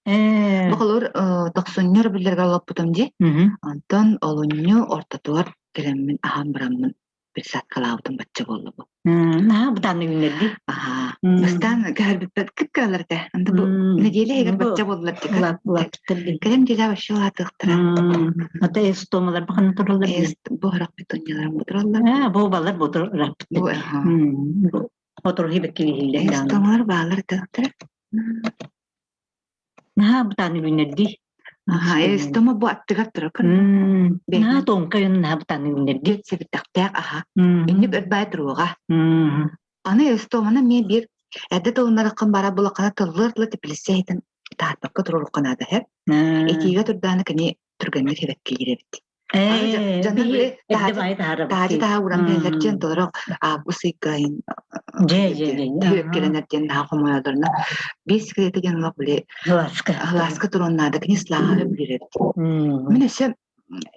Бу Ээ. холобур тохсунньу өрөбүллэргэ олоппутум дии. Онтон олунньу ортотугар кэлэммин аһаан бараммын пересадкалаабытым бачча буолла бу. Наһаа бытааннык үүннэрдии. Аһаа. Бастаан көһөрбүппэт кып-кыралар этэ. Анда бу нэдиэлэ иһигэр Бу бачча буоллар дии. улааппыттар дии. Кэлэн дьиэлээ вообще улаатыахтара. Ата эстомалар бахана тураллар дии. Бу харах петуньяларым бу тураллар. Аа, бу балар бу Бу ырааппыттар дии. аһаа. Бу оторуһи бэккилиһиллэр даҕаны. Эстомалар баалар этэ. Наһаа бытаан үүнэрдии. Аһаа, эстома бу аттыгар турар Наһаа тоҥкой наһаа бытаан үүнэрдии. Сэбирдэхтээх аһа. Инник өрбай туруоҕа. Аны эстоманы эмиэ биир эрдэ тылыннараххын бара булаххана тыллыар тыла теплиссэ иһитин таһаарбакка туруорукка наада һэ. Итиигэ турдааны кини түргэнник эбэккиир эбит. Дьоннор били таһаадьы таһа ууран биэрэллэр диэн толору август ыйга үөккэлэнэр диэн наһаа хомойолорно биир секрета диэн олох били Һылааска туруон наада кини слааһы билэр эбит. Мин өссө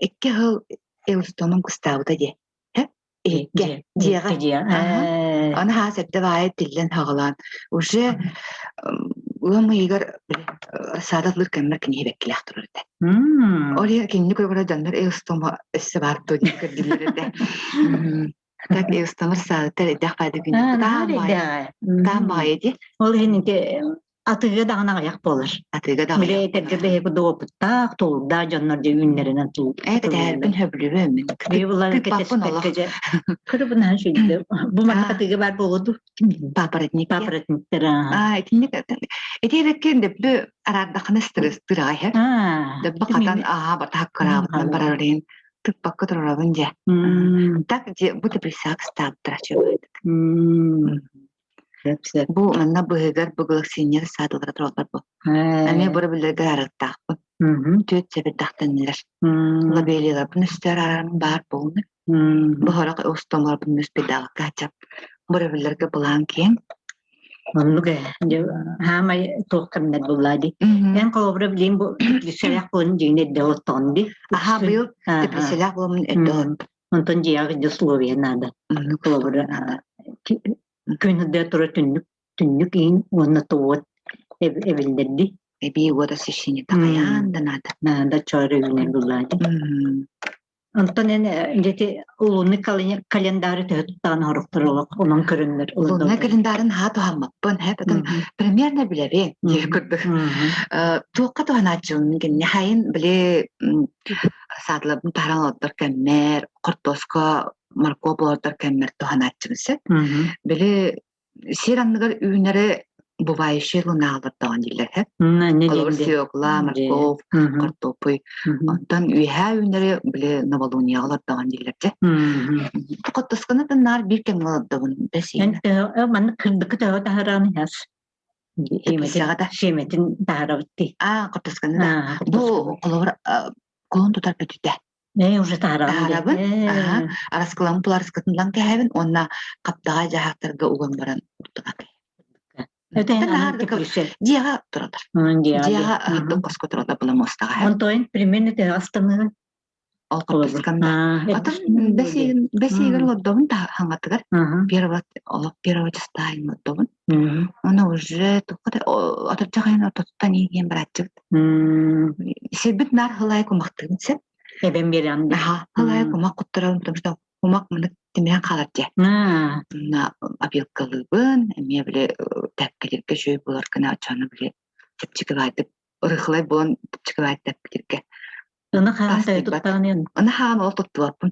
икки сыл Эустонум кыстаабыта диэ. Иһиккэ, дьиэҕэ. Аны хаас эрдэ баайы тиллэн хаҕалаан уже ыам ыйыгар рассада ылыр кэммэр киниһи бэккилээх турар этэ. Ол иһин кинини көрө дьоннор эустома өссө баар дуо диэн көрдүллэр этэ. Так эустома рассадата эрдэх баайды күнү таам баайы ди. Ол иһин ити Атыыга даҕаны аҕыйах буолар. Атыыга да Били этэргэ бэйэбит уопуттаах, тулуурдаах дьоннор дьэ үүннэринэн Ээ, хөбүлүбү мин. Биһи Тыыппаппын олох. кэтэспэккэ дьэ. Кырыбынаан сүндэ. Бу маннык атыыга баар буолуо дуу? Папоротник. Папоротниктар. Аа, итинник ити эбэккин дөббү араардахына стресс-тыраҕа иһэр. Дөббү хатан аа батаһак кыраабытынан барарын тыппакка турарабын дьэ. Так дьэ бу теплицак ставтара чугайдык. Бу манна быһыгар бу глоксиньер саадалара тураллар бу. Эмиэ бары билэргэ арыттаахпын. Түөт сэбирдэхтэннилэр. Лабелияларбын өстөөр арарым баар буолуна. Бу хорох устоморбун өспүдээҕиккэ хачап. Бары билэргэ былаан киэҥ. Оннук ээ. Дьэ, хаамай туох кэмнэр буллаа дии. Эн холобура билиим бу теплицэлээх буолан дьиҥин эрдэ олоттоҕун дии. Аха, быйыл теплицэлээх буоламмын эрдэ олоттум. Онтон дьиэҕэ условия наада. Холобура, күн сырдыга турар түннүк түннүк иин уонна туот эбиллэрди. Эбии уот освещение хайаан да наада. Наада чоору үүнэр буллаады. Онтон эн дьэти лунный календары төһө туттаҕын хоруктар олох онон көрөннөр. Лунный календарын хаа туһаммаппын, һэ потом примерно билэбин диир курдук. Туохха туһанааччыбын кинини хайын били саатыларбын таһаран олордор кэммэр, хортуоска моркуоп олордор кэммэр туһанааччыбын сөп. Били сир анныгар үүнэри бывающие лунаалар даҕан дииллэр һэ. Холобур свекла, морковь, картопуй. Онтон үөһээ үүнэри били новолунияҕа олордоҕун дииллэр дьэ. Хортуосканы наар биир кэмҥэ олордобун бэс Эн маннык кырдыкы төһө таһараан иһэс? Сиэмэтин таһарабыт дии. Аа, хортуосканы да. Бу холобур кулун тутар бүтүтэ. Ээ, уже таһараҕын Таһарабын, аһа, араскыламмыт уларыскытынан кэһэбин уонна хаптаҕай дьаһаахтарга уган баран урдуга Дьиэҕэ туралар. Дьиэҕэ ардык хоско туралар була муостаҕа. Онтон примерно төһө астаныгын? Ол хортусканда. Атын бэс ыйыгар олордобун хаҥатыгар. Первого олох первого числа олордобун. Оны уже атырдьах айын ортотуттан иигиэн барааччыбыт. Сирбит наар хылай кумахтыгын сеп. Эбэм биэрэн. Аха, хылай кумах куттарабын, потому что кумах маны тимирэн хаалар дьэ. Онно обилкалыыбын, эмиэ били тэпкилиргэ үчүгэй буолар гына оччону били чэпчэки баайдык ырыхлай буолан чэпчэки баайдык тэпкилиргэ Ына хаан туттаҕын Ына хаан ол туттубаппын.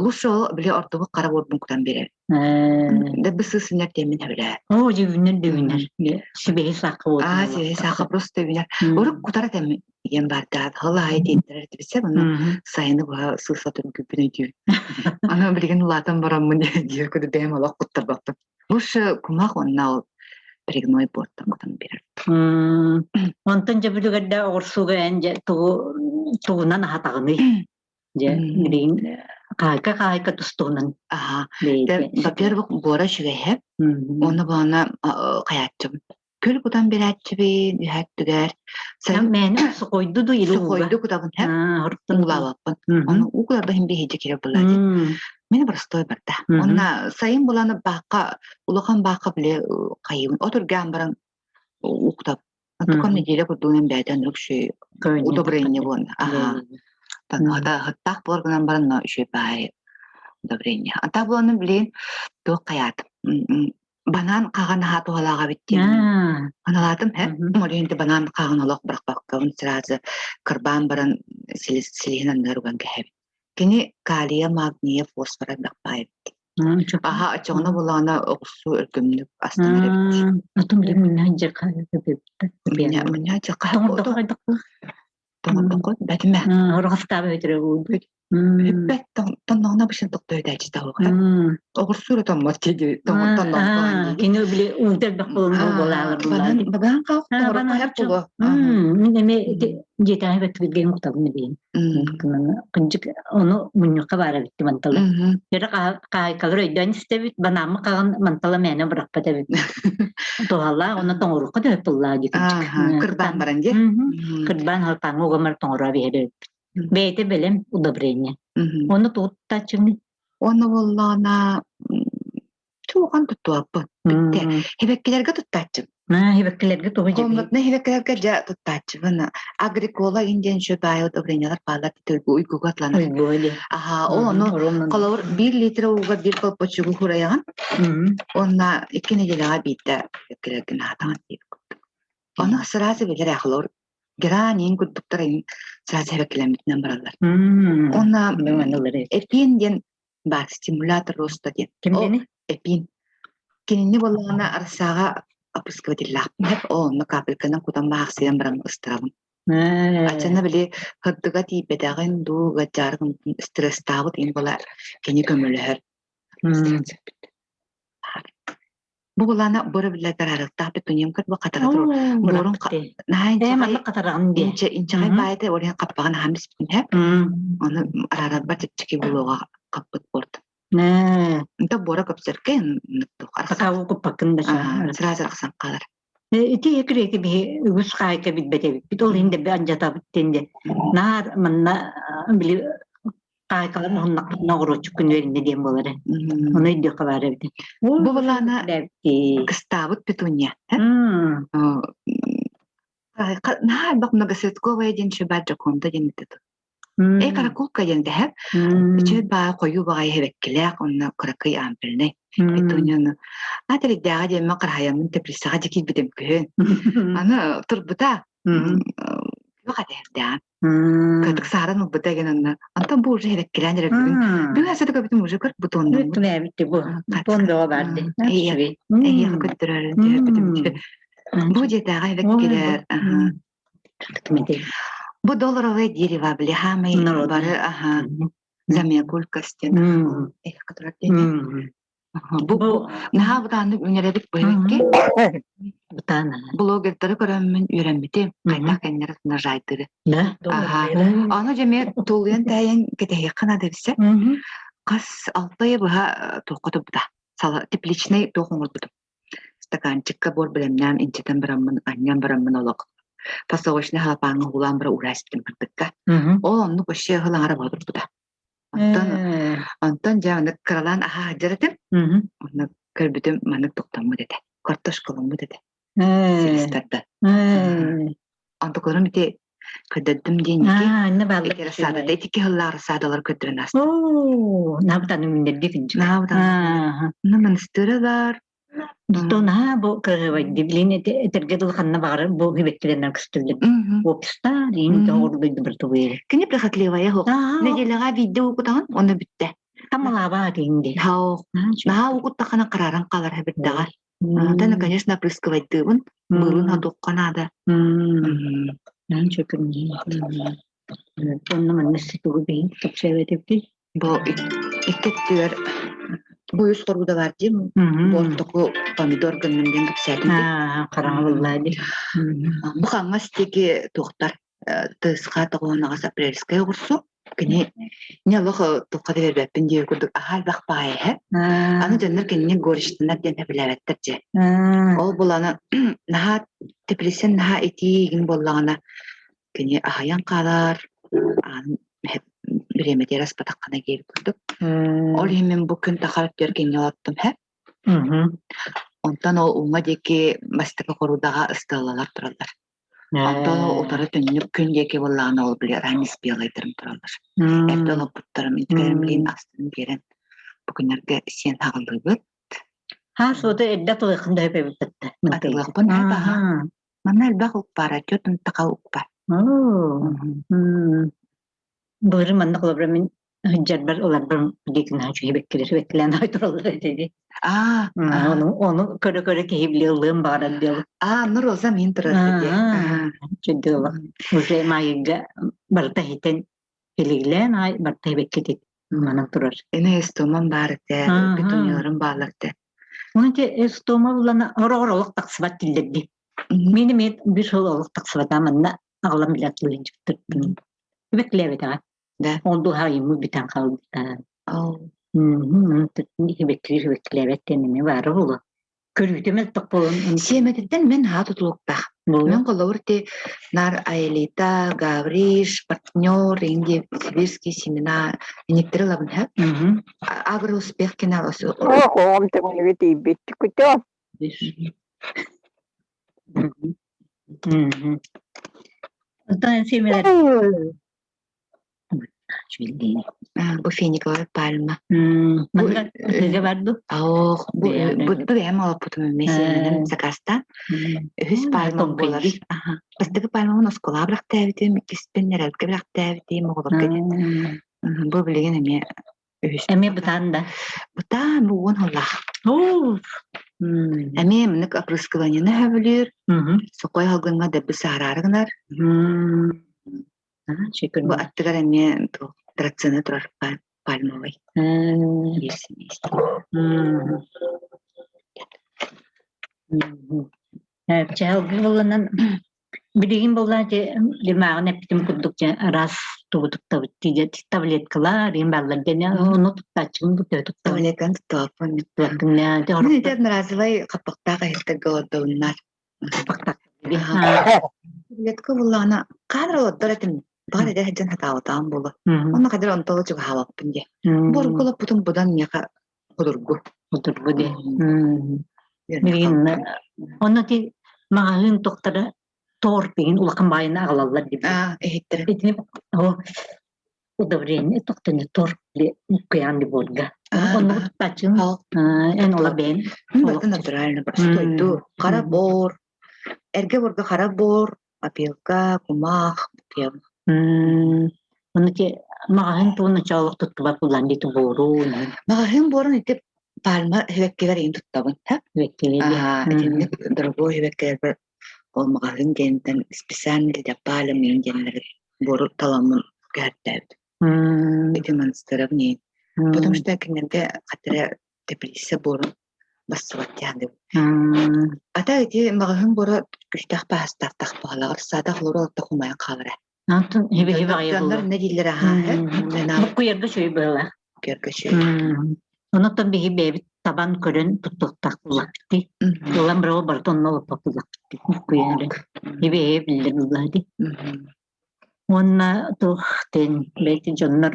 Лучше ол били ордубут хара буорбун кутан биэрэр. Да бысысыннар диэммин хэбилээ. Оо, дьэ үүнэр да үүнэр. Сибэһи саахха буолар. Аа, сибэһи саахха просто үүнэр. Урук кутара тэм ийэм баардаат, хыл аайы тиэттэрэр тибисэ, онно сайыны быһа сыыса түргүппүн өйдүүбүн. Аны билигин улаатан бараммын диир курдук бэйэм олох куттарбаппын. Лучше кумах уонна ол перегной буортан кутан биэрэр. Онтон дьэ бүлүгэрдэ оҕурсууга эн дьэ тугу тугунан аһатаҕыный? Дьэ билигин хаайка хаайка тустугунан. Аха. Во-первых, буора үчүгэйэ. Уонна буолана хайааччыбын. Күл кутан биэрээччибин, үһэттүгэр. Мээнэ сухойду ду или Сухойду кутабын һэ. Уулаабаппын. Ону уу кутарба иһин биһиги киирэр буолла дии. Мин простой барда. Онна сайын буланы баахха улахан баахха били хайыбын. От үргээн баран уу кутап. Онтукам неделя курдугунан бэйэтэ оннук үчүгэй удобрение буолна. Аха. Таҥаһата ыһыктаах буолар гынан баран но үчүгэй баай удобрение. Ата буолан билигин туох хайаатым. Банан хаҕан аһаа туһалаах эбит диэн аналаатым һэ. Ол банан хаҕын олох бырахпаккабын сразу кырбаан баран силиһин анныгар уган кэһэбин. Кини калия, магния, фосфор элбэх баай эбит. Аһа оччоҕуна булаана оҕурсуу өлгөмнүк астанар эбит. Отун билим Мунньа дьаха тоҥордоххо бэтимэ. Орохостаабы өтөрө Бүппэт тонноҕуна бышын тохтойтааччы таһуха. Оҕурсуура томмот диди тонноҕуна. Кини били уута элбэх буолан буолаалар Банан банан хаах тоҥорокко хэп буолуо. Мин эми дьиэтээҕи бэттибилгэн кутабын эбиин. Кынчык ону мунньукка баар эбитти мантала. Дьөрө хаһайкалар өйдөөн истэбит, банааммы хаҕын мантала мээнэ бырахпат эбит. Туһалаах, онно тоҥоруохха да тыллаа дии кынчык. Кырбаан баран дии. Кырбаан халпааҥҥа угамар тоҥоро биһэр эбиппит. Бэйэтэ бэлэм удобрение. Ону тугуттааччыҥный? Уонна буоллаҕына туохан туттуаппын. Бүттэ. Хебеккилэргэ туттааччым. Хебеккилэргэ тугу дьэби? Комнатный хебеккилэргэ дьэ туттааччыбын. Агрикола индиан еще баай удобрениялар баалар уйгуга атланар. Уйгуга диэн. Аха, ол ону холобур биир литр ууга биир колпочугу хурайаҕын. Уонна икки неделяҕа биирдэ хебеккилэргин аһатаҕын диир курдук. Ону сразу билэр холобур герань курдуктар сразу хебеккилэммитинэн бараллар. Уонна эпин диэн баар стимулятор роста диэн. Ким диэни? Эпин. Кинини буоллаҕына арсааҕа опрыскивателлаахпын оо онно капельканан кутан баахсыйан баран ыстарабын. Аччана били һырдыга тиийбэтэҕин дуу ыаддьаарыгын стресстаабыт иһин буола кини көмөлөһөр. Бу булаана бора биллэр арыктаах петуниям көр бу хатара турар. Буорун наһаа маннык хатараҕын диэ. Инчэ инчэҕэй баайта ол иһин хаппаҕын аһаан биспитин һэ. Ону араарарбар чэпчэки буолуоҕа хаппыт буорт. Онто буора көпсөркө Сакаабы куппаккын да сразу арахсан хаалар. Ити экирети биһи үгүс хаайка билбэт эбиппит. Ол иһин дэбби алдьатабыт диэн наар манна били хаайкалар уһуннахпытына оҕуруотчук күн үөрэннэ диэн буолар. Ону өйдүөххэ баар эбит. Бу былаана кыстаабыт петуния. Наһаа элбэх многоцветковая диэн шибар Джоконда диэн этэ. Э каракулка диэн дэһэр. Үчүгэй баҕа хойуу баҕайы эбэккилээх уонна кыракый ампельнай. Петунияны. А тэрийдээҕэ диэммэ караһайаммын теплицаҕа дьэ киирбитим күһүн. Аны турбута. Күөх этэрдээн. Кытык сааран ылбыта ген анна. Антон бу уже эбэккилээн эрэр бүгүн. Бүгүн асата көбүтүм уже көр бутоннаммыт. Түнээбитти бу. Бутон бөҕө баар ди. Эйиэхэ көттөрөрүн түһэрбитим. Бу дьиэтээҕи эбэккилэр. Бу долларовое дерево били хаамай бары аха замиакулька стена эх которая Бу наһаа бытааннык үүнэрэбит быһыыкки. Бытаана. Блогердары көрөммүн үөрэммитим. Хайдах кэннэрэ нажайтыры. Аха. Аны дьэ эмиэ тулуйан таайан кэтэһиэххэ наада эбисэ. Хас алта ыйы быһа туохха турбута. Тепличный туох оҥорбутум. Стаканчикка буор бэлэмнээн инчэтэн бараммын, анньан бараммын олох фасовочный халапааҥҥа угулаан бара уураспытым бардыкка. Ол оннук вообще ыһыл аҥара буола турбута. Онтон онтон дьэ маннык кыралаан аһаа сылдьар этим. Онно көрбүтүм маннык тохтоммут этэ. Картошкаламмыт этэ. Силистарда. Онтукаларым ити көрдөрдүм диэн ики. Ити рассадата ити кыһыллаах рассадалар көрдөрөн ааста. Оо, наабытаны үүннэрди күнчүк. Наабытаны. Ну, монастыры бар, Дьэ наһаа бу кыраһыабайдыы билин этэргэ дылы ханна баҕарар бу үбэттэринэн көстөллөр. Офистар иин тоҕур дойду бартыбыыр. Кини прихотливая суох. Нэдиэлэҕэ биирдэ уукутаҕын, онно бүттэ. Тамалаабаа диин дии. Наһаа уукуттаххына харааран хаалар эбиттэҕэ. Аны, конечно, опрыскивайдыыбын. Быылын хотуохха наада. Наһаа чөкүнньүү. Онно манна тугу биһин кэпсээбэтибитий? Бу икки өттүгэр бу үс хоргуда баар дии бу ортоку помидор гынным диэн кэпсээтим дии. Хараҥа буллаа дии. Бу хаҥас диэки туохтар тысха тоҕуонаҕас апрельскай оҕурсу кини не олох туохха да биэрбэппин диир курдук аһаа элбэх баҕайы эһэ. Аны дьоннор кинини горечтанар диэн сөбүлээбэттэр дьэ. Ол буланы наһаа теплицэн наһаа итии игин буоллаҕына Кини аһыйан хаалар, аанын бириэмэтигэр аспатаххына диэбит курдук. Ол иһин мин бу күн тахар өттүгэр кинини олоттум һэ. Онтон ол уҥа диэки бастакы хорудаҕа ыстыаллалар тураллар. Онтон утары түннүк күн диэки буоллаҕына ол били ранний спелайдарым тураллар. Эрдэ олоппуттарым интигэрим билин астарын биэрэн бу күннэргэ сиэн хаҕыллыыбыт. Ха суота эрдэ атылыаххын да эбиппитта. Атылыахпын аха. Манна элбэх ук баар, түөрт таха ук баар. Былыры манна холобура мин сылдьарбар ыларбар диэки наһаа үчүгэй бэккилэр бэккилээн аҕай тураллар этэ Аа, Ону ону көрө-көрө киһи били ыллыан баҕарар диэл. Аа, ну Роза мин турар дии. Чөддүөлах. Уже маайыга барыта хитэн илиглээн аай барыта бэккитит манан турар. Эне эстомам баар этэ, петунияларым баалар этэ. Оны те эстома булана ороҕор олох тахсыбат тиллэрди. Мин эмиэ бир сыл олох тахсыбата манна аҕалан билэ тылын Бэклээбэтэҕэ. Да. Ол дуһаайыммыт бүтэн хаалбыта. Ол. Бэклиир бэклээбэт диэн эмиэ баара буолуо. Көрүүтэ мөлтөх буолан. Сиэмэтиттэн мин хаа тутулуктаах. Мен холобур ти нар Аэлита, Гавриш, партнер, инди сибирские семена иниктери лабын ха. Агроуспех кена Оҕом төҥүлүгү тиийбит. Күтөө. Онтон семелер Бу финиковая пальма. Манна тыга бар ду? Ох, бу бу бэйэм олоппутум эмиэ сиэнэнэн заказта. Үһүс пальмам буолар. Бастакы пальмабын оскуолаҕа бэлэхтээбитим, иккиспин эрэлгэ бэлэхтээбитим, оҕолорго диэн. Бу билигин эмиэ үһүс. Эмиэ бытаан да? Бытаан бу уон сыллаах. Эмиэ маннык опрыскиваниены сөбүлүүр. Сокой салгыҥҥа дэлби саараары гынар. Бу аттыгар эмиэ драцина турар пальмовый. Чаһылгы буолланан билигин буоллаа дьэ димааҕын эппитим курдук дьэ араас тугу туттабыт дии таблеткалар иин бааллар диэн ону туттааччыбын бу төһө туттабын Таблетканы туттабаппын. Мин ити одноразовай хаппахтаах иһиттэргэ олордобуннар. Таблетка буллаҕына хаанар олордор этим. Баҕар эдэр сылдьан хатаабатаҕым буолуо. Онно хадыр онтоло чугаһаабаппын диye. Бу урукку олоппутум будан миэхэ худургу. Худургу диye. Билигин онно ти маҕаһыын тохтара торт деген улахан баайына аҕалаллар диби. Аа, иһиттэрин. Итини удобрение тохтоне торт куян буолга. Онно туттааччын эн ола бэйэн. Барыта натурально простой Хара бор, эргэ борга хара бор, опилка, кумах, букем. Ону те маҕаһын туун началык туттубат булан дии буорун. Маҕаһын буорун ити пальма хевеккелер иин туттабын. Хевеккелер. Итинник дорогой хевеккелер ол маҕаһын диэнтэн специально для пальм иин диэннэри буору таламмын көһөртөөбүт. Ити монстеров не. Потому что кинилэргэ хатыра теплица буорун бассыбат диэн Ата ити маҕаһыын буора күстээх баһастаахтах баҕалаҕар саатах олору алта хумайан хаалара. Антон хибе хибе аҕайа Дьоннор буолуо. не дииллэр аһаа Буккуйарга үчүгэй быһыылаах. Буккуйарга үчүгэй. Онон биһи бэйэбит табан көрөн туттуохтаах буоллахпыт. Ылан быраҕы барыта онно олоппот буоллахпыт. Буккуйары. Хибе хибе биллэр буоллаҕа дии. Уонна туох тэн бэйти дьоннор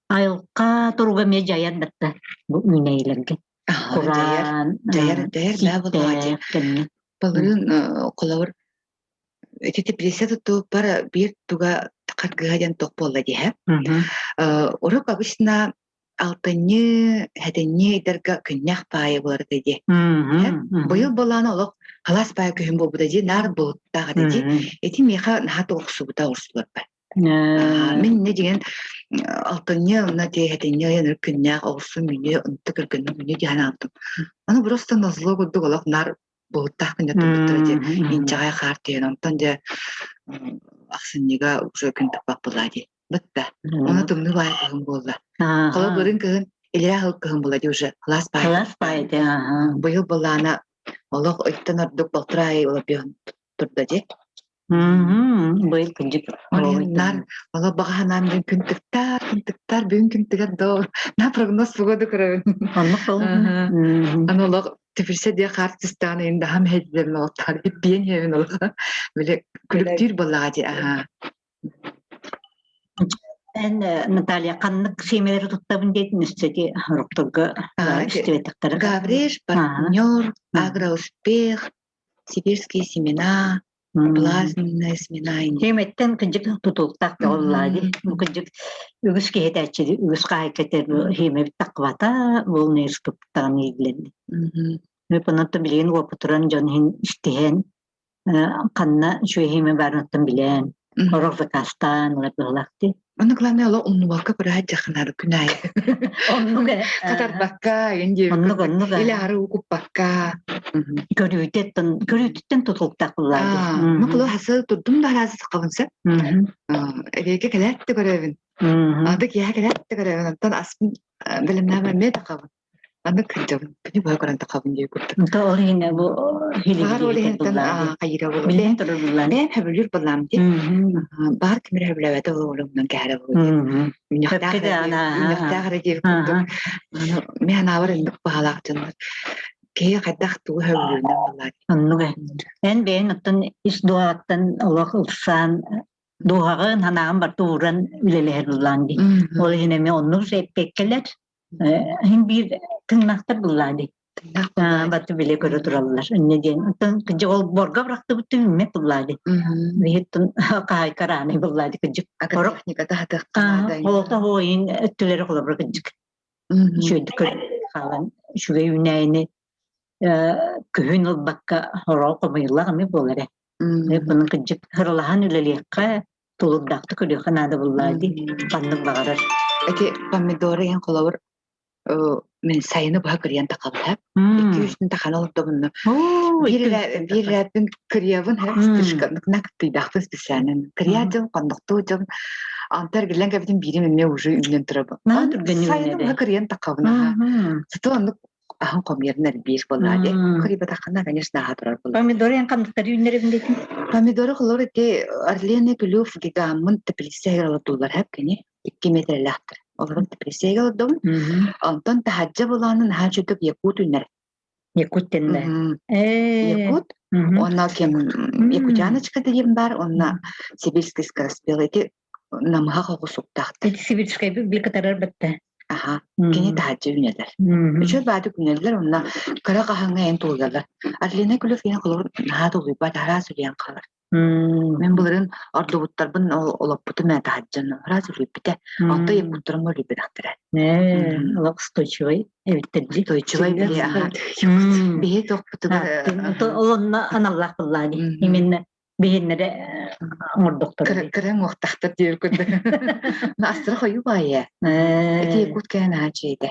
айылҕа туруга эмиэ дьайар да бу үүнээйилэргэ. Кураан, дьайар, дьайар, дьайар буоллаҕа кэмҥэ. Былырыын холобур ити теплица туттубуппар биир туга харгыһа диэн туох буолла диэһэ. Урук обычно алтынньы, хэтинньи ыйдарга күннэх паайа буолар этэ дии. Быйыл буоллаҕына олох халаас паайа күһүн буолбута дии, наар булуттаах этэ дии. Ити миэхэ наһаа туохсубута оҕурсуларбар. Мин инньэ дьиҥин алтынньы уонна тиэһэтинньи ыйан өр күннээх оҕурсум үүнүө, онто көргөннүм үүнүө дии санаабытым. Аны просто назло курдук олох наар буһуттаах күннэр турбуттара дии инчэҕэй хаар түһэн онтон дьэ ахсынньыга уже күн туппат буолла дии. Бытта. Ону тымныы баайы кыһын буолла. Холо бырын кыһын илэрээ сыл кыһын буолла дии уже кылаас баайы. Кылаас баайы Быйыл былаана олох ыйтан ордук балтараа ай олоппион турда дии. Быйыл кырдьык Наар олох баҕа санаам диэн күн тыктар, күн тыктар, бүгүн күн тыгар доо. На прогноз погоды көрөбүн. Оннук Аны олох теперь диэ хаартыстаан ыйын даһам хэддэрин олохтаар иппиэн хэбин олох. Биле күлүктүүр буоллаҕа дии аһаа. Эн Наталья ханнык сиэмэлэри туттабын диэтин өссө рокторга истибэтэхтэрэ. Гавриш, партнер, агроуспех, сибирские семена. Плазменная смена Химеттен кыдьык тутулуктаах буоллаа дии. Бу кыдьык үгүс киһи этээччи үгүс хаһаайка этэр химэбит таххыбата буолун ыспыттаҕын ииллэнни. Онон билигин уопутуран дьон иһин истиһэн ханна үчүгэй химэ баарыттан билэн орох заказтаан ылар быһылаахтыы. Ону главное олох умнубакка көрө дьахынары күн аайы. Оннук ээ. Хатарбакка, эн диэбит Оннук оннук или ары укуппакка. Көрүүтүттэн көрүүтүттэн тутулуктаах буллаады. Ну кулу хасы турдум да аразы сакабын сеп. Эбиэке кэлээт да көрөбүн. Ады киэһэ кэлээт да көрөбүн. Онтон аспын бэлэмнээмэ эмиэ тахабын. Аны кырдьабын, күнү быһа көрөн тахабын диye курдук. Онто ол иһин бу Баар ол иһинтэн хайыра болу. Билэн турар буллаан. Бэйэм хөбүлүүр буллаам дии. Баар ким эрэ хөбүлээбэтэ олоҕунан кэһэрэ болу дии. Үнньөхтээх эрэ диир курдук. Мин анаабар инник баһалаах дьоннор. Киһи хайдах тугу хөбүлүүрүнэн буллаан. Оннук ээ. Эн бэйэҥ оттон ис дууһаҕыттан олох ылсан дууһаҕын санааҕын барыта ууран үлэлэһэр буллаан дии. Ол иһин эмиэ оннук эппиэккэлэр Иһин биир тыҥнахтар буллаа дии. Баты биле көрө тураллар. Инне диэн. Оттон кыдьык ол борго бырахтыбыт түммэт буллаа дии. Биһиттэн хаһаайка рааны буллаа дии кыдьык. Агротехниката хатыахха Холото хоойун өттүлэри холобура кыдьык. Үчүгэйдик көрө хаалан үчүгэй үүнээйини күһүн ылбакка хороо хомуйуллах эмиэ буолар ээ. Бұны кыдьык ырылаһан үлэлиэххэ тулурдаахтык көрүөххэ наада буллаа дии ханнык баҕарар. Эти помидоры иһин холобур мин сайыны быһа кырыйан тахабын икки үстүн тахана олордобунна биир рээппин кырыйабын на кыттыйдаахпын специально кырыйа дьон хоннохтуу дьон антар гиллэн кэбитин биирим эмиэ уже үүнэн турабын сайыны быһа кырыйан тахабын аха зато оннук аһын хомуйарын элбиир буоллаа дии. Кырыйбатаххына, конечно, аһа турар буолла. Помидоры эн ханныктары үүннэрэбин дэтин? Помидоры холор ити Орленый Клюв гигаммын теплицэгэ олордуллар хэп кини 2 метрэлээхтэр. Олорон теплицэгэ олордобун. Онтон таһаджа булаанын наһаа үчүгдүк якут үүнэр. Якут теннэ. Якут. Онно кем якутяночка деген бар, онно сибирский скороспел. Ити намыһах оҕус уктаахтар. Ити сибирскай били кытарар бытта. Аха, кини таһырдьа үүнэллэр. Үчүгэй баадык үүнэллэр уонна кыра хаһыҥҥа эн тулуйаллар. Арлина Күлүк диэн холобур наһаа тулуйбат, араас үлүйэн хаалар. Мин былырыын ордубуттарбын ол олоппутум ээ таһырдьаны араас үлүйбүтэ. Онто якуттарым үлүйбэтэхтэрэ. Ээ, олох устойчивай эбиттэр дии. Устойчивай били аха. Биһи тохпутугар Ол онно аналлаах буоллаа дии. Именно биһиннэрэ оҥордохторо Кыра уҥуохтахтар диир курдук. Астара хойуу баайа. Ити якут кээн аачыйда.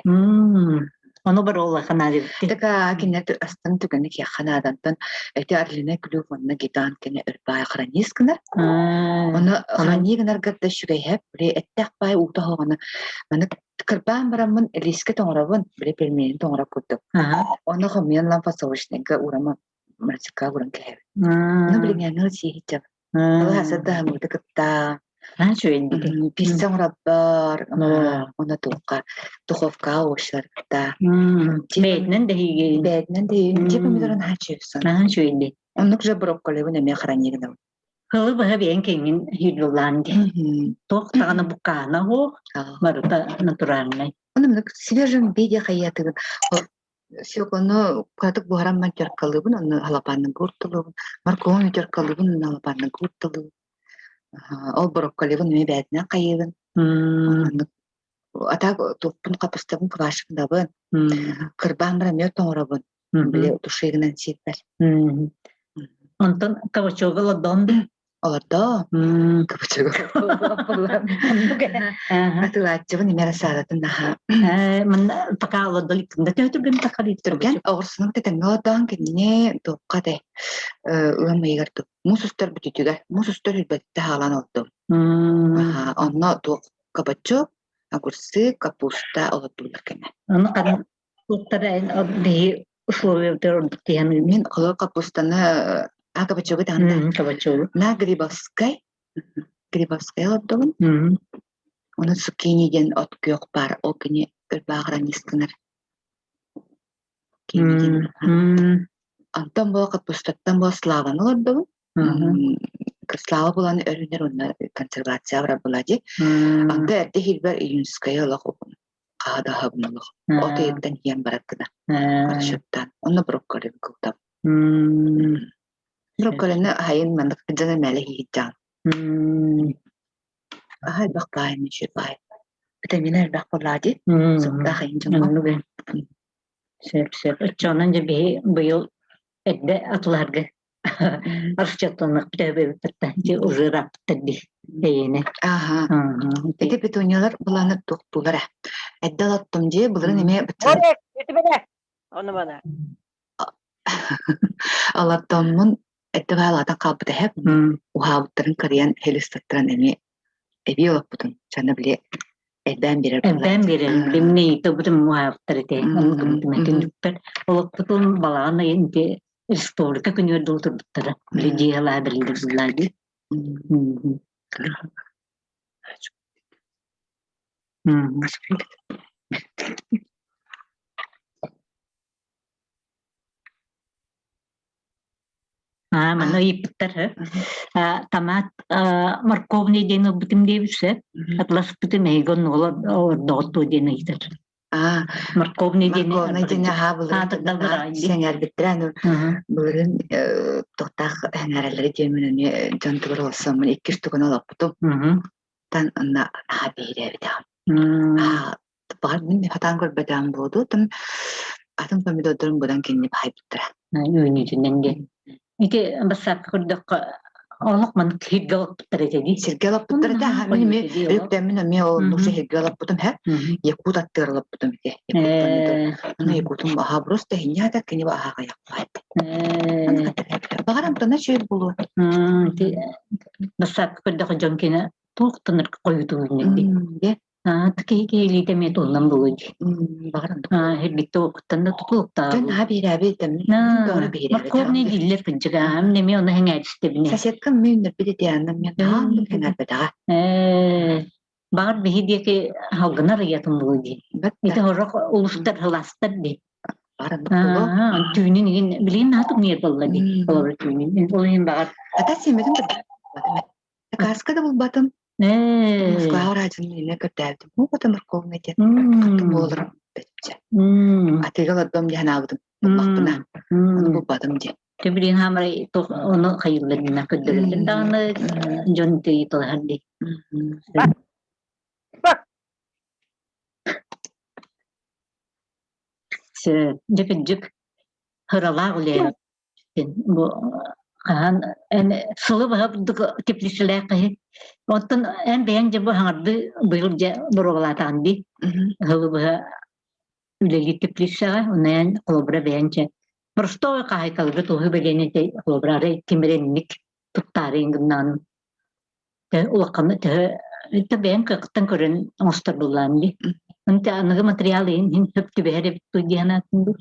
Ону бар улахан аадыбытти. Така кинилэр астан түгэни киэхха наадантан эти Орлина Клюв уонна Гитан кини ырбаай хранис гынар. Оны храни гынаргар да үчүгэйһэп, били эттээх баай уута хоҕону маны кырбаан бараммын лиискэ тоҥоробун, били пельмени тоҥорор курдук. Оны хомуйан лан фасовочныйга уурама мальчикка уран кэһэбин. Ну билиҥҥээҥҥэ сиэһиччэм. Ол саддаһаммыты кытта пицца оҥороббор, уонна туохха духовкаҕа овощтар кытта. Бэйэтинэн дэһиигин. Бэйэтинэн дэһиигин. Дьэ помидорун наһаа үчүгэй Наһаа үчүгэй Оннук же брокколибын эмиэ хранить гынабын. Хылы быһа бэйэҥ кэҥҥин хирдыллаан дии. Туох даҕаны букаана суох, барыта натуральнай. Ону свежим виде хайатыгын Свекланы кыратык буһаран дьаркалыыбын, онно халапаанныга уурталыыбын, моркуобун дьаркалыыбын, онно халапаанныга уурталыыбын. Ол брокколибын эмиэ бээтинэн хайыыбын. Оннук а так туохпун хапыстабын квашкалабын, кырбаан баран эмиэ тоҥоробун, били тушегынан сиэппэр. Онтон кабачога олордоҕун да Олордоо. Кабачога. Атылааччыбын эмиэ рассадатын наһаа. Манна пока олордол иккинда төһө түргэн тахалыы Түргэн оҕурсунун тэтэҥҥэ олордоон кинини туохха де ыам ыйыгар муус устар бүтүтүгэр муус устар үрбэттэ хаалан олордум. Онно туох кабачок, огурцы, капуста олордуллар кэмэ. Ону ханна туохтара биһи условиятыгар ордук тиһэн Мин холор капустаны а кабачогу таһында кабачогу на Грибовскай Грибовскай олордобун. Оны цукини диэн от күөх баар ол кини ырбааҕыран гынар. Кини диэн. Онтон буо капустаттан буо Славаны олордобун. Слава булан өрүнэр онно консервация барар була дии. Онто эрдэ иһирбэр июньская олох хаһа олох. От ыйыттан иһэн барар гына. Расчеттаан. Онно брокколи кылтам. Брокколины аһайын маннык дьон эмээлэ иһиирдэҕин. Аһа элбэх баай, үчүгэй баай. Витамина элбэх буоллаа дии. Суптаах иһин дьоҥҥо. Оннук ээ. Сөп, сөп. Оччоҕунан дьэ биһи быйыл эрдэ атылаһарга арчаттаннахпыт эбэбиппит ити уже ырааппыттар дии эйиэнэ. Аха. Ити петуниялар былааны туохтуулар ээ. Эрдэ олоттум дии, былырын эмиэ бачча Ону мана. Олордоммун эрдэ баалаатан хаалбыт эһэм уһаабыттарын кырыйан хелистаттаран эмиэ эбии олоппутун чана били элбээн биэрэр Элбээн биэрэр билимҥэ ыйытабытым уһаабыттар этэ оннук түннүкпэр олоппутун балаҕан ыйын ити республика күнүгэр дылы турбуттара били дьиэлаа бэриллэр буллаа дии Аа, манна ыйыппыттар томат морковный диэн ылбытым диэбит сөп. Атласпытым эһиги оннугу ордоҕуттуу диэн ыйытар. Аа, Морковный диэн морковный диэн аһаа былырын сэҥээрбиттэрэ аны былырын туохтаах сэҥээрэллэрэ диэммин эмиэ дьон тугар олорсоммун иккис тугун олоппутум. Тан онно наһаа биһирээбитэҕим. Баҕар мин хатаан көрбөтөҕүм буолуо, там атын помидордарын быдан кинини баһайбыттара. Үүнүүтүнэн диэн. Ити бассаапка көрдөххө олох маннык сиргэ олоппуттар этэ дии. Сиргэ олоппуттар этэ. Мин эмиэ өйүктэммин эмиэ ол нуша сиргэ олоппутум һэ. Якут аттыгар олоппутум ити. Якут помидор. Аны якутум аха просто хиннята кини аха каяқпайт. Баҕар амтана үчүгэй буолуо. Ити бассаапка көрдөххө дьон кини туохтан хойутуу үүннэрди. Аа, киһи киһилиитэ эмиэ туһунан буолуо дии. Баҕар Аа, һирбиттэ уокуттан да тутулуктаах Дьон наһаа биһирээбит Аа, морковный дииллэр кырдьык аа, мин эмиэ ону сэҥээрдистэбинэ. Соседкам үүннэрбит этианна мен наһаа оннук сэҥээрбэтэҕэ. Ээ, баҕар биһи диэки халгынар ыйатын буолуо дии. Ити хорох улустар хылаастар дии. Аа, түүнүн иһин билигин наһаа тымныйар буолла дии. Олору түүнүн. Ол иһин баҕар. Ата сиэмэтин Кааска да булбатым. Ээ. Москваҕа радионы эмиэ көрдөөбүтүм. Муҥхата морковный диэн хатым буоларым бэччэ. Атыыга олордом дии санаабытым. Буллахпына. Ону булбатым дии. Ты билин хаамарай туох ону хайыллар гына көрдөрөллөр даҕаны дьон тыйыталаһар дии. Дьэ кырдьык һыралаах үлэ Бу хаһан эн сылы быһа бурдук теплицэлээх киһи. Оттон эн бэйэҥ дьэ бу хаҥардыы быйыл дьэ боруобалаатаҕын дии. Сылы быһа үлэлиир теплицэҕэ, онно эн холобура бэйэҥ дьэ простой хаһаайкаларга туоһу бэлиэни холобура арай ким эрэ инник туттаары гыннаҕын улаханы төһө бэйэм кыахыттан көрөн оҥостор буоллаҕым дии. Онто аныгы материал иһин сөп түбэһэр эбит дуу дии санаатым дуу.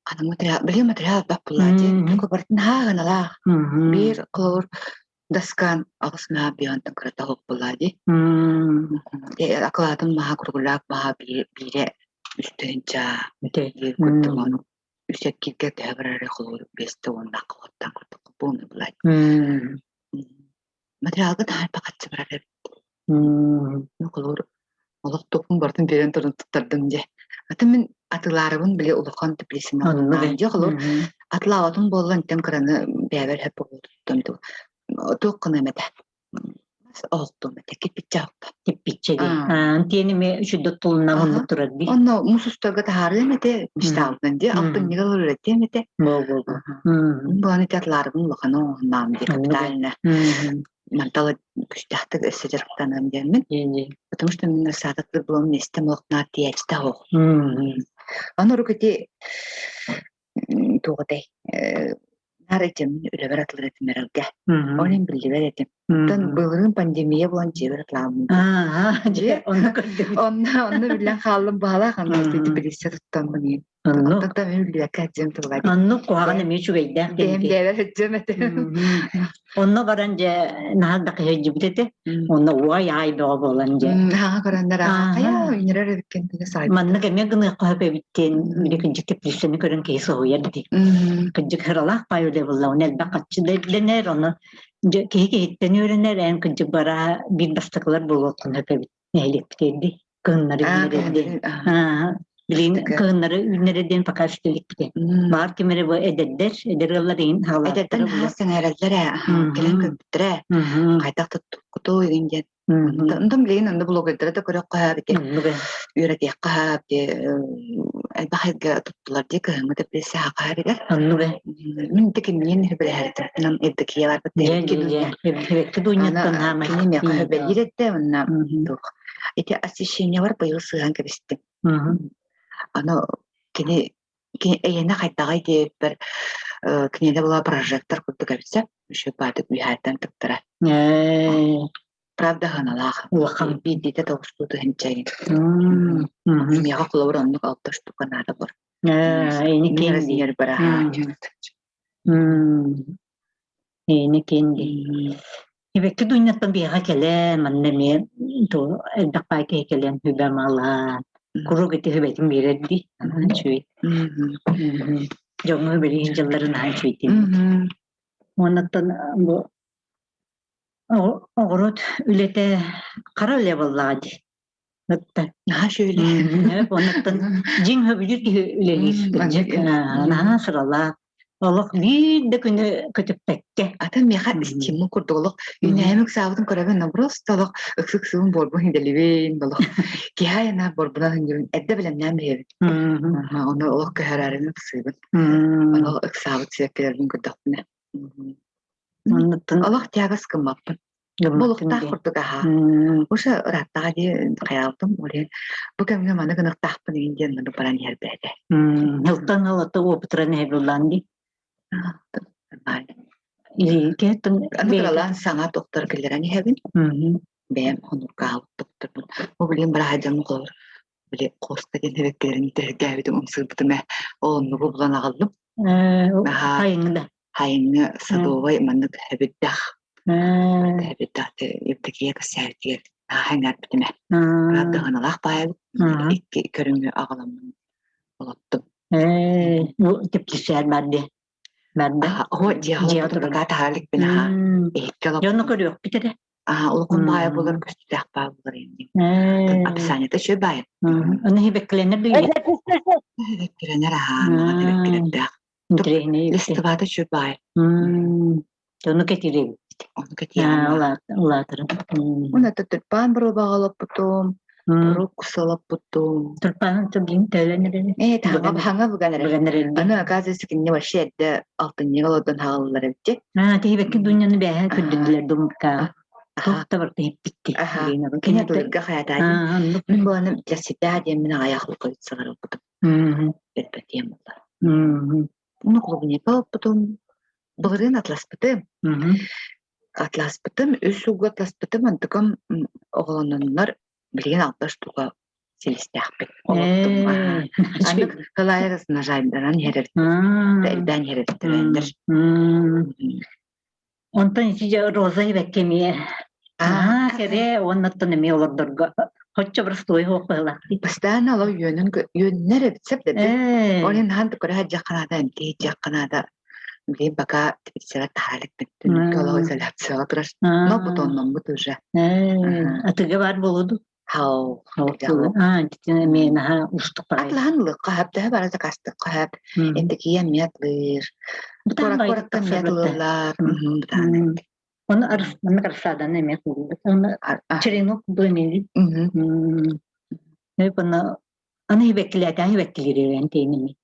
Аны материал, билигин материал элбэх буоллаа дии. Барытын хааһыналаах. Биир холобур доскан аҕыс маһа биһантан кырата оһох буоллаа дии. Акылаатын маһа кругляк маһа биирэ үстүһүнча биир курдук ону үс эккиргэ төһө барар холобур биэстэ уонна холоттан курдук буолуна буоллаа Материалга таһаарбакка хаччы барар эбит. Ну, холобур, олох туохпун барытын биэрэн туран туттардым дьэ. Атын мин атылаарыбын били улахан теплицаны Оннук дьэ холобур, атылаабатым буолла интэн кыраны бэйэбэр хөп буолуоттан туох гыныам этэ. Оһохтуом этэ, кирпиччэ оһохтон. Кирпиччэ дии. Аа, тиэни эмиэ үчүгэй тулунан оннук турар дии. Онно муус устарга таһаарыам этэ, мечтаабытынан дии, алтынньыга олорор этиэм этэ. Бо-бо-бо. Буолан ити атлаарыбын улахан оҥоһуннаам дии капитально. Мантала күстээхтик өссө дьарыктаныам диэммин. Потому что мин саататыр булам миэстэм олохтоох тиийээччитэ суох. Аны урук ити туох этэй наар этим үлэбэр атылыр этим эрэлгэ. Ол иһин биллибэт этим. Оттон былырыын пандемия буолан дьиэбэр атылаабым. Дьэ, онно көрдүбүт. Онно онно биллэн хааллым баһалаах анна теплица туттаммын иин. Оннук. Оттон мен үллүбэккэ сылдьыам тылга. Оннук куһаҕан эмиэ үчүгэйдээх Бэйэм бэйэбэр сылдьыам этэ. Онно баран дьэ наһаа да кыһыйдьыбыт этэ. Онно уай аай бөҕө буолан дьэ. Хаҥа көрөннөр аа хайа үнэрэр эбиккин диye саайбыт. Маннык эмиэ гыныахха сөп эбиттиэн били кырдьык теплицаны көрөн киһи соһуйар дии. Кырдьык ыралаах пай үлэ буолла, оны элбэх хаччы да ирдэнэр, ону дьэ киһи киһиттэн үөрэнэр, эн кырдьык бара биир бастакылар буолуоххун сөп эбит нэһилиэкпит эрди, кыһыннары Аа билэр эрди. кыһыннары Аа. Билигин кыһыннары үүннэрэр диэн пока истибиппит. Баар ким эрэ бу эдэрдэр, эдэр ыаллар иһин Эдэрдэр наһаа сэҥээрэллэр ээ, кэлэн көрбүттэрэ, хайдах туттуккутуй игин диэн. Онтон билигин онно блогердары да көрөххө һээбити, үөрэтиэххэ һээбити, элбэх эргэ туттулар дии кыһыҥҥы тэпилиссэ хаһарыгар. Оннуга. Мин да кинилиин сөбүлэһэртим. Нам Евдокия барбыт Эбэкки Дуняттан хаамай. Кини миэхэ сөбүлүүр этэ, уонна туох. Ити освещениелар быйыл сыһан кэбистим. Аны кини эйиэнэ хайдаҕый диэбиппэр киниэнэ была прожектор курдук эбитсэ еще баатык үһээттэн тыктара. Правда ханалаах. Улахан. Биирдиитэ тоҕустуу тыһынчайын. Миэхэ холобур оннук алта штука наада бур. Эйини размер бараха. Эйини кенди. Эбэкки Дуняттан биһиэхэ кэлэн, манна эмиэ элбэх баай киһи кэлэн сүбэ маалаан, куруук ити сүбэтин биэрэрдии, наһаа үчүгэй. Дьоҥҥо билигин дьыллары наһаа үчүгэйдик. Уоннаттан бу оҕуруот үлэтэ хара үлэ буоллаҕа дии. Наһаа үчүгэй. Оннуктан дьиҥ сөбүлүүр киһи үлэлиир. Кырдьык, наһаа сыралаах. Олох биир да күнү көтүппэккэ. Атын миэхэ стимул курдук олох үүнээйим ыксаабытын көрөбүн, но просто олох ыксык-ыксыбын буорбун индэлибин, олох киһи айана буорбунан индибин эрдэ бэлэмнээн биһэбин. Ону олох көһөрөөрүн ыксыыбын. Ону ыксаабыт сиэккэлэрбин көрдөхпүнэ. Оннуктан Олох тягас гыммаппын. Болуктаах курдук аһаа. Уже ырааттаҕа дии хайаабытым ол иһин бу кэмҥэ маны гыныктаахпын игин диэн маны баран иһэр бэйэтэ. Ылтан ылата опытыран иһэбиллаан дии. Нормально. Илиикеттен Аны кыралаан саҥа доктор киллэрэн иһэбин. Бэйэм хонургаабыт докторбун. Бу билигин быраһаадьаммын холобур били Коста диэн эбэккэлэрин тэргээбитим ымсыырбытым ээ. Ол оннугу булан аҕаллым. Наһаа Хайыҥы да. Хайыҥҥы садовай маннык эбирдэх эбирдэх Евдокия кэссээбитигэр наһаа эҥээрбитим ээ. Ырааттаһыналаах баайабыт икки көрүҥү аҕаламмын олоттум. Бу теплицээр бар дии. Барда. Оо дьиэҕэ турар. Пока таһаарбыппын аха. Иһиккэ олоп. Дьону көрүөхпүт эрэ. Аа, улахан баайа буолар көстүүлээх баай буолар иннин. Описаниета үчүгэй баайа. Аны хибэккилэнэр да Хибэккилэнэр аһаа, маҕан хибэккилэрдээх. Интэриэһинэй Листовата үчүгэй баай. Ону кэтириэбит. Ону кэтиэҕим. Улаатырын. Уна түрпаан боруобаҕа олоппутум, турук солоппутум. Түрпаан түгин төлөн эрэр. Э, таҥа хаҥа буган эрэр. Аны оказывается кинини вообще эрдэ алтынньыга олордон хаалаллар эбит. Аа, тиһибэкки дуняны бээһэ көрдүрдүлэр думка. Туох да барыта иһиппитти. Кини тылга хаятаадым. Мин буоланым для себя диэн мин аҕайах луковицалар ылбытым. Эрбэтиэм буолла. Ну, клубника ылбытым. Былырыын атласпытым. Атласпытым, үс сылга атласпытым, онтукам оҕолононнор билигин алта штука силистээхпит. Олоттум. Аны кылаайа размножайдаран иһэрэр, элбээн иһэрэр Онтон ити дьэ Роза эбэккэ эмиэ аа кэрэ уоннаттан эмиэ олордорго хоччо простой суох быһыылаах дии. Постоянно олох үөнүн үөннэр эбит сөп да Ол иһин хаһан да көрө сылдьыахха эмтии сылдьыахха наада. Билигин пока теплицаҕа таһаа иликпин. Түннүккэ олох изоляцияҕа турар. Но бутонноммут уже. Атыга баар буолуо дуу? Хау. Аа, эмиэ наһаа уустук баҕайы. Атлаһан ылыахха сөп, төһө бары заказтыахха сөп. Эндикийэ эмиэ атлыыр. Куоракка эмиэ атлыыллар. Оны маннык рассаданы эмиэ куулбут. Оны черенок бу эмиэ. Аны хибэккилээтэ хибэккилиирэн тиэними.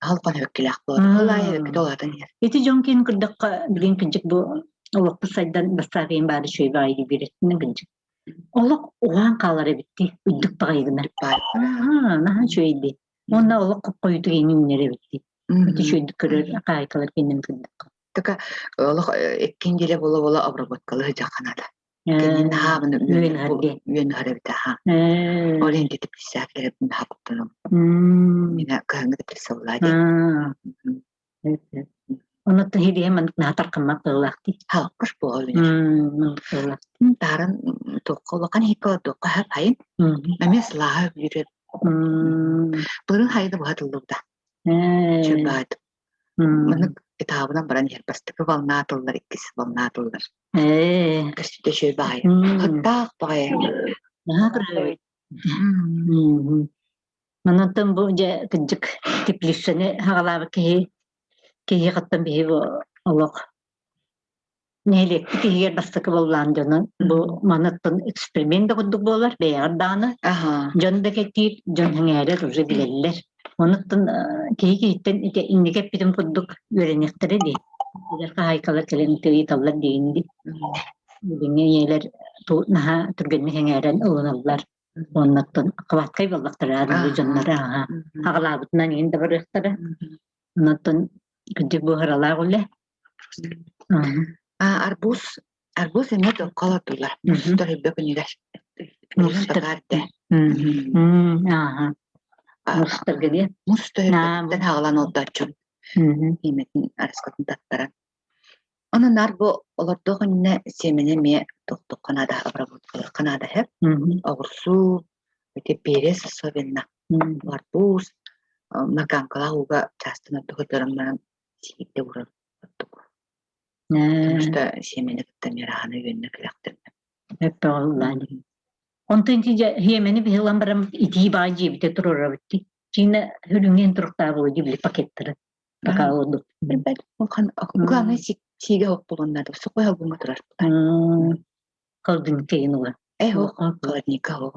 Халпан хибэккилээх буолар. Ол аайы хибэккитэ улаатан иһэр. Ити дьон киин кырдахха билигин кырдьык бу олохпут сайдан бастаабыйын баары үчүгэй баҕайы биэрэтинэн кырдьык. Олох уһаан хаалар эбитти үрдүк баҕайы гынар. Наһаа үчүгэй Уонна олох хоппойутук иҥин үүнэр эбитти. Ити үчүгэйдик көрөр хаайкалар кииннэн кырдахха. Така олох иккин дьиле буола-буола обработкалыы сылдьахханаата. Кэннин наһаабын үөн ыһар эбит аха. Ол иһин теплицаҕа кэлэрбин наһаа куттанабын. Мина кыһыҥҥы теплица буоллаа дии. Онуттан хидиһэ маннык наһаа тархаммат быһыылаах дии. Халкыш буола үүнэр. Таарын туохха улахан иһиккэ олордуохха сөп хайын. Эмиэ сылааһа үбүлүүр. Былырыын хайда быһа тыллыбыта. Чөбаат. Маннык этабынан баран иһэр бастакы волна тыллар, иккис волна тыллар. Көстүүтэ үчүгэй баҕайы. Хаттаах баҕайы. Наһаа кыраһыабай. Манантан бу дьэ кырдьык теплицаны хаҕалаабыт киһи киһиэхэттэн биһи бу олох нэһилиэкпит иһигэр бастакы буоллаан дьону бу манаттан эксперимент да курдук буолар бэйэҕэр даҕаны дьон да кэтиир дьон сэҥээрэр уже билэллэр онуттан киһи киһиттэн ити инники эппитим курдук үөрэниэхтэрэ дии эдэр хаһаайкалар кэлэн ыйыталлар диигин дии билиҥҥи ийэлэр наһаа түргэнник сэҥээрэн ылыналлар Уоннаттан хваткай буоллахтара аныгы дьонноро аһа аҕалаабытынан иһин да барыахтара. Оннуттан кырдьык бу ыралаах үлэ. А арбуз арбуз эмиэ токко олордулар. Мустар өлбө күнүгэр. Мустар. Ааха. Мустарга диye. Мус төһөрбөттөн хаҕалан олдооччум. Химетин арыскатын таттаран. Онон наар бу олордуох иннинэ сиэмэни эмиэ тохтуохха наада, обработкалыахха наада сөп. Оҕурсуу, ити перец особенно, арбуз, маканкалаах ууга чаастан ордук ытыран баран сиирдэ уурар ордук. Потому что сиэмэни кытта эмиэ ырааханы үөннэ күрэхтэринэ. Онтон ити дьэ сиэмэни биһилан баран итии баҕа дьиэбитэ туруорабыт дии. Чиинэ үрүҥҥэ туруктаабыт дии били пакеттары. Пока ордук. Билбэт улахан главное сиигэ ох булуннады. Сухой албуҥҥа турар. Холодильникка ула. Э ох холодильникка ох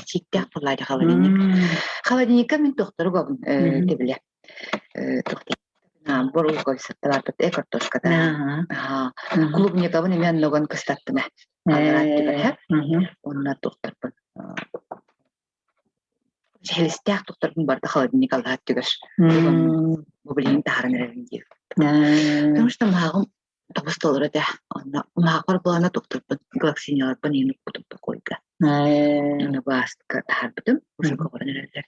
сииктээх буоллаады холодильник. Холодильникка мин тохтору гобун тебиле. Боруга сатталааппыт э картошката. Клубникабын эмиэ оннугун кыстаттым э. Онна тохторбун. Сэлистээх туттарбын барыта холодильник аллаһа өттүгэр бу билигин таһааран эрэбин диир. Потому что мааҕым тобус толору этэ. Онно маахпар былаана туттарбын, глоксиняларбын иһин укпутум покойга. Аны бааска таһаарбытым, уже көҕөрөн эрэллэр.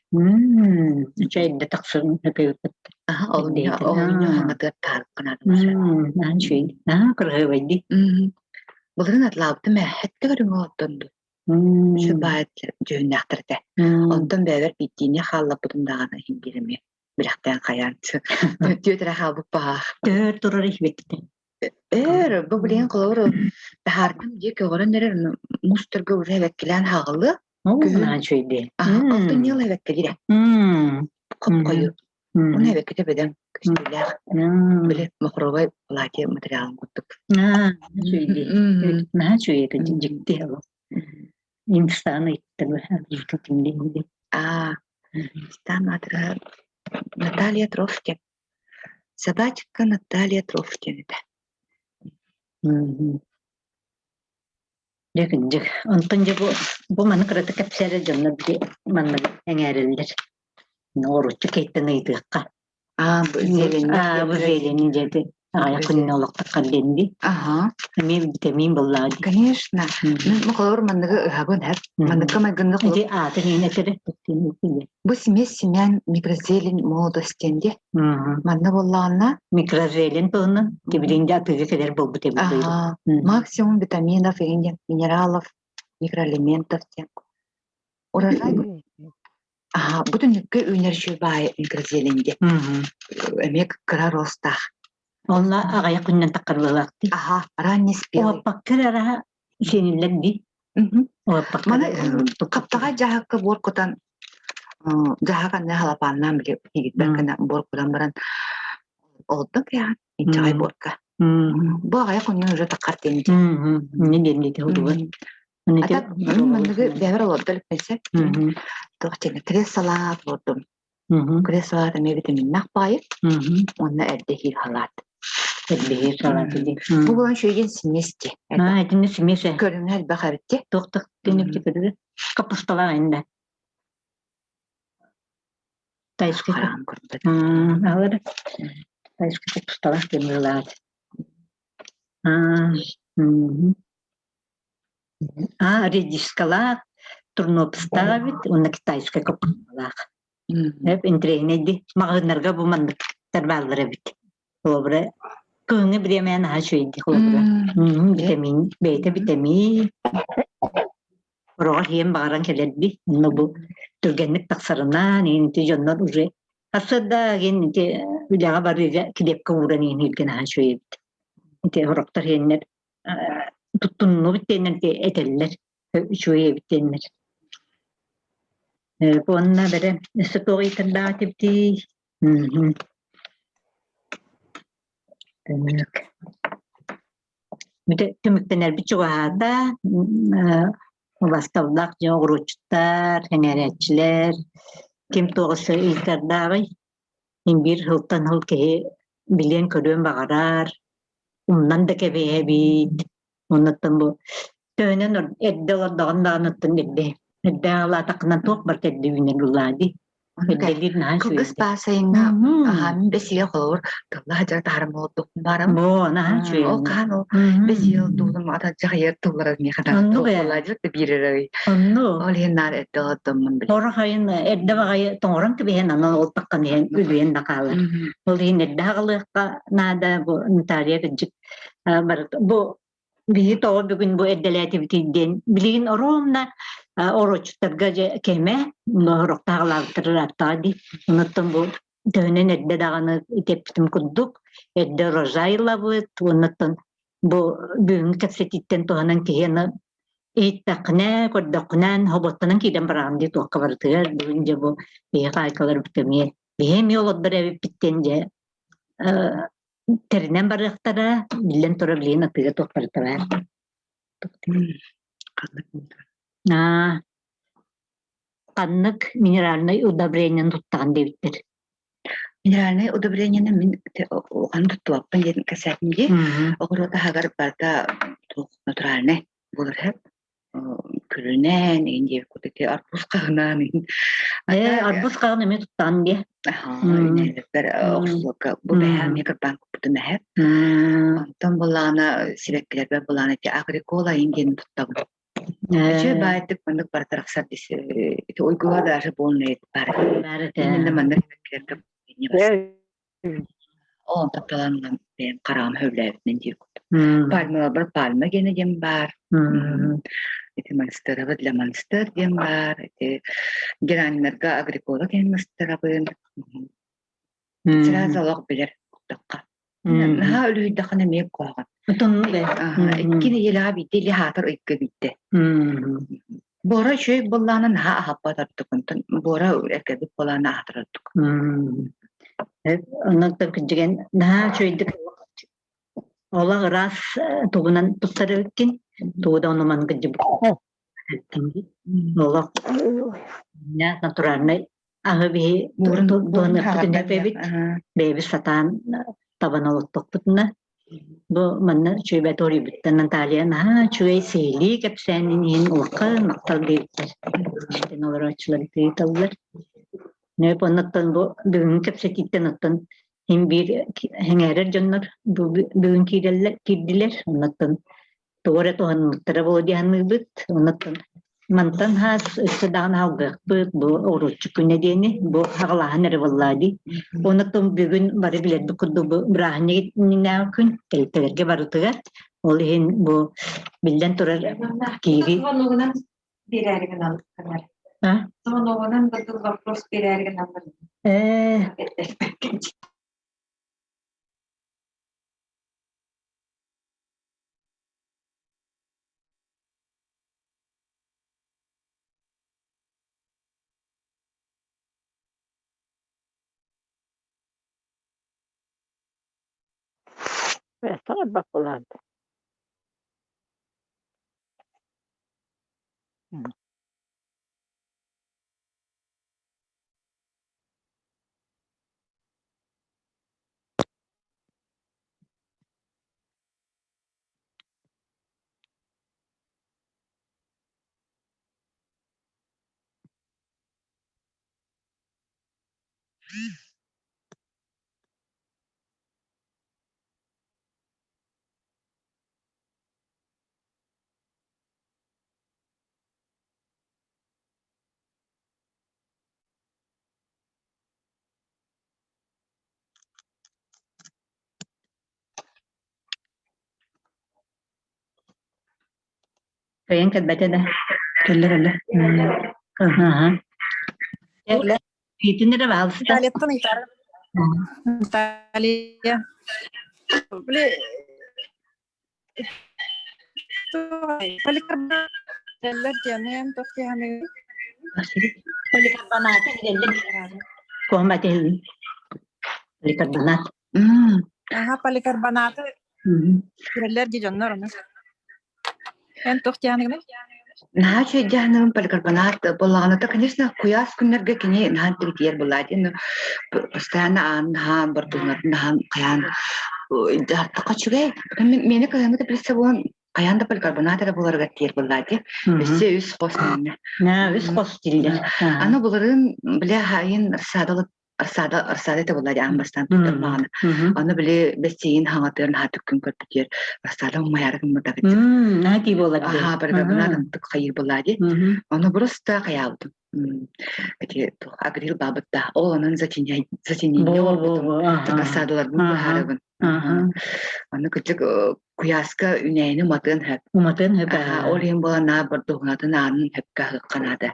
Чэйдэ тахсын өкөйүппүт. Аха, олунньу олунньу хаҥатыгар таһаарбыккын Наан үчүгэй. Аа, кыраһыабайдыы. Былырыын атлаабытым ээ, хэттэ көрүҥ оттон Сүр дьүһүннээхтэр этэ. Онтон бэйэбэр биирдиини хаалларбытым даҕаны иһин биир эмиэ билэхтээн хайаан түөт эрэ хаалбыт баҕаах. Төһөр турар иһибиттэн. Өр, бу билигин холобур таһаардым дии көҕөрөн эрэр мустарга уже эбэккилээн хаҕылыа. Күһүн үчүгэй. Алтын ньыл эбэккэлиирэ. Хоп-хойу. Уну эбэккитэ бөдөҥ көстүүлээх. Били махровай платье материалын курдук. Үчүгэй. Наһаа үчүгэй дьикти Инстаны ыйыттым Аа, Инстан аатыгар Наталья Трофтин. Собачка Наталья Трофтин этэ. Дьэ кырдьык. Онтон дьэ бу, бу маны кыратык кэпсээрэ дьоннор били манна эҥээрэллэр. Оруччу кэйтэн ыйытыахха. Аа, бу зелень. Аа, бу зелени дьэти аҕайах күнүнэ олохтоххо диэн Аха. Эмиэ витамин буллаҕа дии. Конечно. Мин холобур манныгы ыһабын һэр. Манныкка майгынны Ити аатын иһин этэрэ Бу смесь семян микрозелень молодость диэн дии. Манна буоллаҕына Микрозелень туһунан тибилин дьэ атыыга кэлэр буолбут эбит Аха. Максимум витаминов и минералов, микроэлементов диэн. Урожай Аха, бу түннүккэ үүнэр үчүгэй баайы микрозелень диэн. Эмиэ кыра ростаах. Онно аҕыйах күнүнэн таххарыллаахтыы. Аха, ранний спелый. Уоппаккар араһа сиэниллэр дии. Маны хаптаҕай дьааһыкка буор кутан дьааһык анны халапааннаан били тиигирбэт гына буор кутан баран олордон кээҕин инчэҕэй буорка. Бу аҕыйах күнүнэн уже таххар диэн Не диэн диэти худугар. А так манныгы бэйэбэр олордо иликпинсэ туох диэн крест салаат олордум. Крест салаат эмиэ витаминнаах баайы уонна эрдэ иһиир салаат. Эрдэ салаат дии. Бу булан үчүгэйин смесь дии. Аа, итиннэ смесь. Көрүҥэ элбэх эбит дии. Туох да тинник көрүгэ. Капусталаах инде. Тайский. Хараан көрбөт. Алар. Тайский капусталаах диэн Аа. Аа, редискалаах, турнопстаах эбит уонна китайскай капусталаах. Эп интэриэһинэй Маҕаһыыннарга бу манныктар бааллар эбит. Холобура, кыһыҥҥы бириэмэ наһаа үчүгэй холобура. Витамин, бэйэтэ витамин. Ороҕор иһиэн баҕаран кэлэрби. Онно бу түргэнник тахсарынан, ити дьоннор уже сарсыарда ити үлэҕэ барыыга килиэпкэ ууран иһин иһиргэ наһаа үчүгэй эбит. Ити сорохтор иһэннэр туттуннубут диэннэр этэллэр. Үчүгэй эбит диэннэр. Уонна бэрэ өссө туох ыйытардаах этибитий? Так. Түмүктэнэрбит чугаһаата. Убасталлаах дьон оҕуруотчуттар, сэҥээрээччилэр, ким туох өссө ыйытардааҕый? Мин биир сылтан сыл киһи билиэн-көрүөн баҕарар, умнан да кэбиһэбит. Оннуттан бу төһөнөн эрдэ олордоҕун даҕаныттан эрдэ эрдэ аҕалаатаххына туох барыта эрдэ үүнэр буллаа дии. Эрдэлиир наһаа Кылгас үчүгэй. паасайыҥҥа аһааммын бэсиэ холобур тылла сылдьар таһарым олордохпун баарым. Оо, наһаа үчүгэй Ол оннук. хаһан ол бэсиэл туһунан атырдьах тыллара миэхэ Оннук ээ. буолаадьыт да биир эрэ Оннук. Ол иһин наар эрдэ олордоммун билэ. Сорох айын эрдэ баҕайы тоҥорон кэбиһэн аны ол таххан иһэн үлүйэн да хаалар. Ол иһин эрдэ аҕалыахха наада бу Наталья кырдьык барыта бу биһи тоҕо бүгүн бу эрдэлээтибитий диэн билигин оруомна орочуттарга дьэ кэмэ сорохтааҕылаабыттар ырааттаҕа дии. Онуттан бу төһөнөн эрдэ даҕаны итеппитим курдук эрдэ урожай ылабыт уоннаттан бу бүгүҥҥү кэпсэтииттэн туһанан киһи аны иһиттэххинэ, көрдөххүнэ хоботтонон киирэн бараҕын дии туохха барытыгар бүгүн дьэ бу биһи хаайкаларбыт эмиэ биһи эмиэ олордор эбиппиттэн дьэ тэринэн барыахтара биллэн турар билигин атыыга туох барыта баар. Аа ханнык минеральнай удобрениены туттаҕын диэбиттэр. Минеральнай удобрениены мин улахан туттубаппын диэн кэпсээтим дии. Оҕуруот аһыгар барыта туох натуральнай буолар сөп. Күлүнэн иһин диэбит курдук ити арбуз хаһынан иһин. Ээ, арбуз хаһын эмиэ туттаҕын диэ. Үүнэллэр охсуокка бу бэһээ эмиэ кырбаан куппутум эһэ. Онтон булаана сибэккилэрбэр булаана ити агрикола иһин диэн туттабын. Үчүгэй баайдык маннык барытарахсар ити уйгуга даже полный баар. Именно маннык Оон тапталан бэйэм хараҕым хөбүлээбитинэн диир курдук. Пальмаларбар пальма гена диэн баар. Ити монстерова для монстер диэн баар. Ити гераннарга агрикола диэн мастарабын. Сразу олох билэр курдукка. Наһаа үлүһүйдэххинэ эмиэ куһаҕан. Икки нэдиэлэҕэ биирдэ или аһаатар ыйга биирдэ. Буора үчүгэй буоллаҕына наһаа аһаппат ордук, онтон буора эргэрбит буоллаҕына аһатар ордук. Онон кырдьыгын наһаа үчүгэйдик олох ыраас тугунан туттар эбиккин, тугу да ону маны кырдьыбыт Олох натуральнай аһы биһи туһаныахпытын эбит, бэйэбит сатаан табан олоттохпутуна бу манна үчүгэй торуйбуттан Наталья наһаа үчүгэй сиһилии кэпсээнин иһин улахан махтал диэбиттэр. Истэн олорооччулар ыыталлар. Нөп оннуттан бу бүгүҥҥү кэпсэтииттэн оттон иһин биир сэҥээрэр дьоннор бүгүн киирэллэр киирдилэр. Оннуттан тугу эрэ туһанныбыттара буолуо дии саныыбыт. Оннуттан мантан хаас өссө даҕаны алгыахпыт бу оҕуруотчу күнэ диэни бу аҕалааһын эрэ буоллаа дии. Оннуттан бүгүн бары билэрбит курдук бу бырааһынньык иннинээҕи күн тэрилтэлэргэ барытыгар. Ол иһин бу биллэн турар киири Звоногунан биэрээри гыналлар. А? Звоногунан быдыл вопрос биэрээри гыналлар. Э Саҥарбаппылаан. Кыайан кэлбэтэ да. Кэллэ кэллэ. Аха. Итин эрэ баалыста. Натальяттан ыйытар. Наталья. Били поликарбонат диэн туох диэханый? Поликарбонаты билэллэр. Куһум этиһин. Поликарбонат. Аха, поликарбонаты кирэллэр ди дьоннор ону. Эн туох дианыгыный? Наһаа үчүгэй дьаһаныбын поликарбонат буоллаҕына, конечно, куйаас күннэргэ кини наһаа тиритийэр буоллаа дии. Постоянно аан наһаа бордуһунатын наһаа хайаан дьаһалтаха үчүгэй. Миэнэ кыһыҥҥы теплица буолан хайаан да поликарбонат эрэ буоларыгар тиийэр буоллаа дии. Өссө үс хос миэнэ. Үс хос дииллэр. Аны былырыын бile хаайын рассадалы Арсаада Арсаада этэ буолла аан бастаан туттармаҕына. Аны били бэссиин хаҥатыар наһаа түккүн көрбүтүөр Арсаада умайаары гыммытагыт. Наһаа тии буолар дии. Аһаа барыгабынан антык хайыыр буолла дии. Ону просто хайаабытым. Эти агрил баабытта. Ол онон затенение оҥорбутум. Арсаадаларбын быһаарабын. Аны кырдьык куйааска үнээни уматыан сөп. Уматыан сөп. Ол иһин буолан наа бордуһунатын аанын сөпкө аһыахха наада.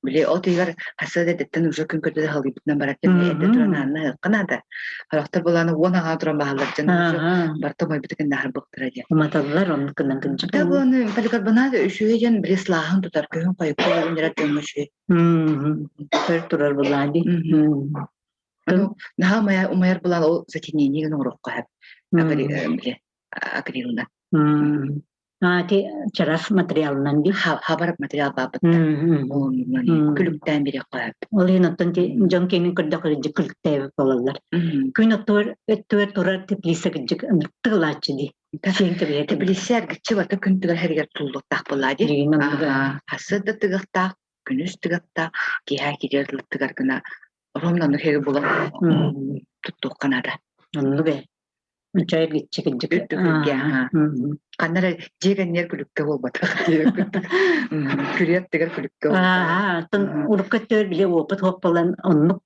Били от ыйыгар хасыа да эдэттэн уже күн көрдө халыйбытынан барар эрдэ туран аанын аһыахха наада. Харахтар булааны уон аҕаа туран баһаллар дьон уже барыта умайбыта кэннэ аһарбыттара диэн. Уматаллар оннук гынан кырдьык. Да буоланы поликарбонат үчүгэй диэн били сылааһын тутар күһүн хойукка үүнэрэр дьоҥҥо үчүгэй. Өр турар булаа дии. Наһаа умайар, умайар булан ол затемнение гын оҥоруохха сөп. Били акрилынан. Ати чарас материалынан ди. Хабар материал баабытта. Күлүктээн бириэххэ сөп. Ол иһин оттон дьон киҥин көрдөх кырдьык күлүктээбит буолаллар. Күн оттуор өттүгэр турар теплица кырдьык ынырыктыгылааччы ди. Сиэн кэбиһэ Теплица эргиччи бата күн тыгар хэригэр туллуктаах буоллаа ди. Хасы да тыгахтаах, күнүс тыгахтаах, киэһэ киирэр тыгар гына Ровно оннук иһиги булан туттуохха наада. Оннук ээ. Чай гитчи кырдьык. Үрдүк Ханна эрэ дьиэ кэннигэр күлүккэ буолбатах. Күрүөт тыгар күлүккэ буолбатах. Оттон урукку өттүгэр били опыт хуоппалан оннук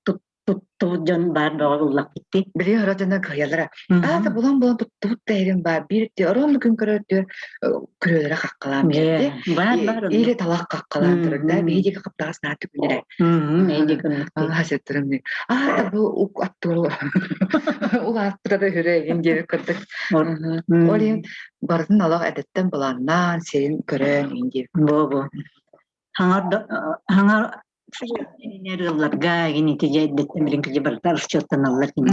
туттубут дьон баар бөҕө буллахпыт дии. Били хара дьоно кыайалара. Аата булан-булан туттубут да иһин баар. Биир ровно күн көрөр күрүөлэрэ хаххалаан биэрди. Баар баар. Или талах хаххалаан турар да. Биһи диэки хаптаҕас нааты күннэрэ. Хасеттарым аа бу ук аттур улааппыта да үһүрэ эгин диэбит курдук. Ол иһин барытын олох эдэттэн былааннаан сирин көрөн иин диэбит. Бу бу. Хаҥар хаҥар ыалларга эгин ити дьэ эддэттэн билин киһи барыта расчеттаналлар кини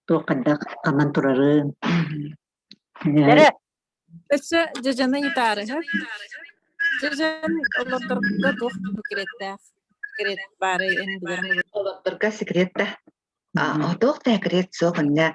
туох хайдах ханан турарын Эрэ Өссө дьэдьэни ыйытаарыһа. Дьэдьэн олордорго туох секреттээх секрет баарый эн билэрин Олордорго секрет да туох да секрет суох иннэ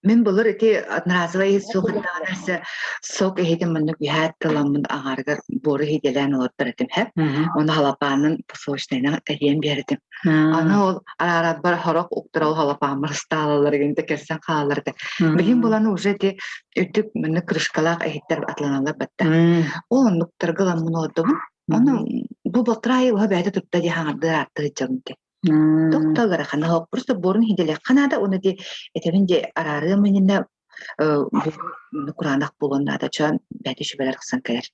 мин былыр ити одноразовай иһит суох иннэҕинэ сок иһитин маннык үһээт тыламмын аҥаарыгар буору иһидэлээн олордор этим һэ ону халапаанын посочнайынан тэһиэн биэр этим Аны ол араарарбар сорох уктар ол халапааммар ыстаалалар гинтэ кэлсэн хаалар этэ. Билигин булан уже ити үрдүк маннык крышкалаах иһиттэр атланаллар батта. Ол оннуктарга ыламмын олордобун. Ону бу балтараа ый уһа бэйэтэ турда дии хаҥардыы ааттыы сылдьабын ити. Тохто ыарахана суох. Просто буорун иһиделиэххэ наада уонна ити этэбин дии араарыам иннинэ кураанах буолуон наада чоон бэйэтэ сүбэлэр тахсан кэлэр.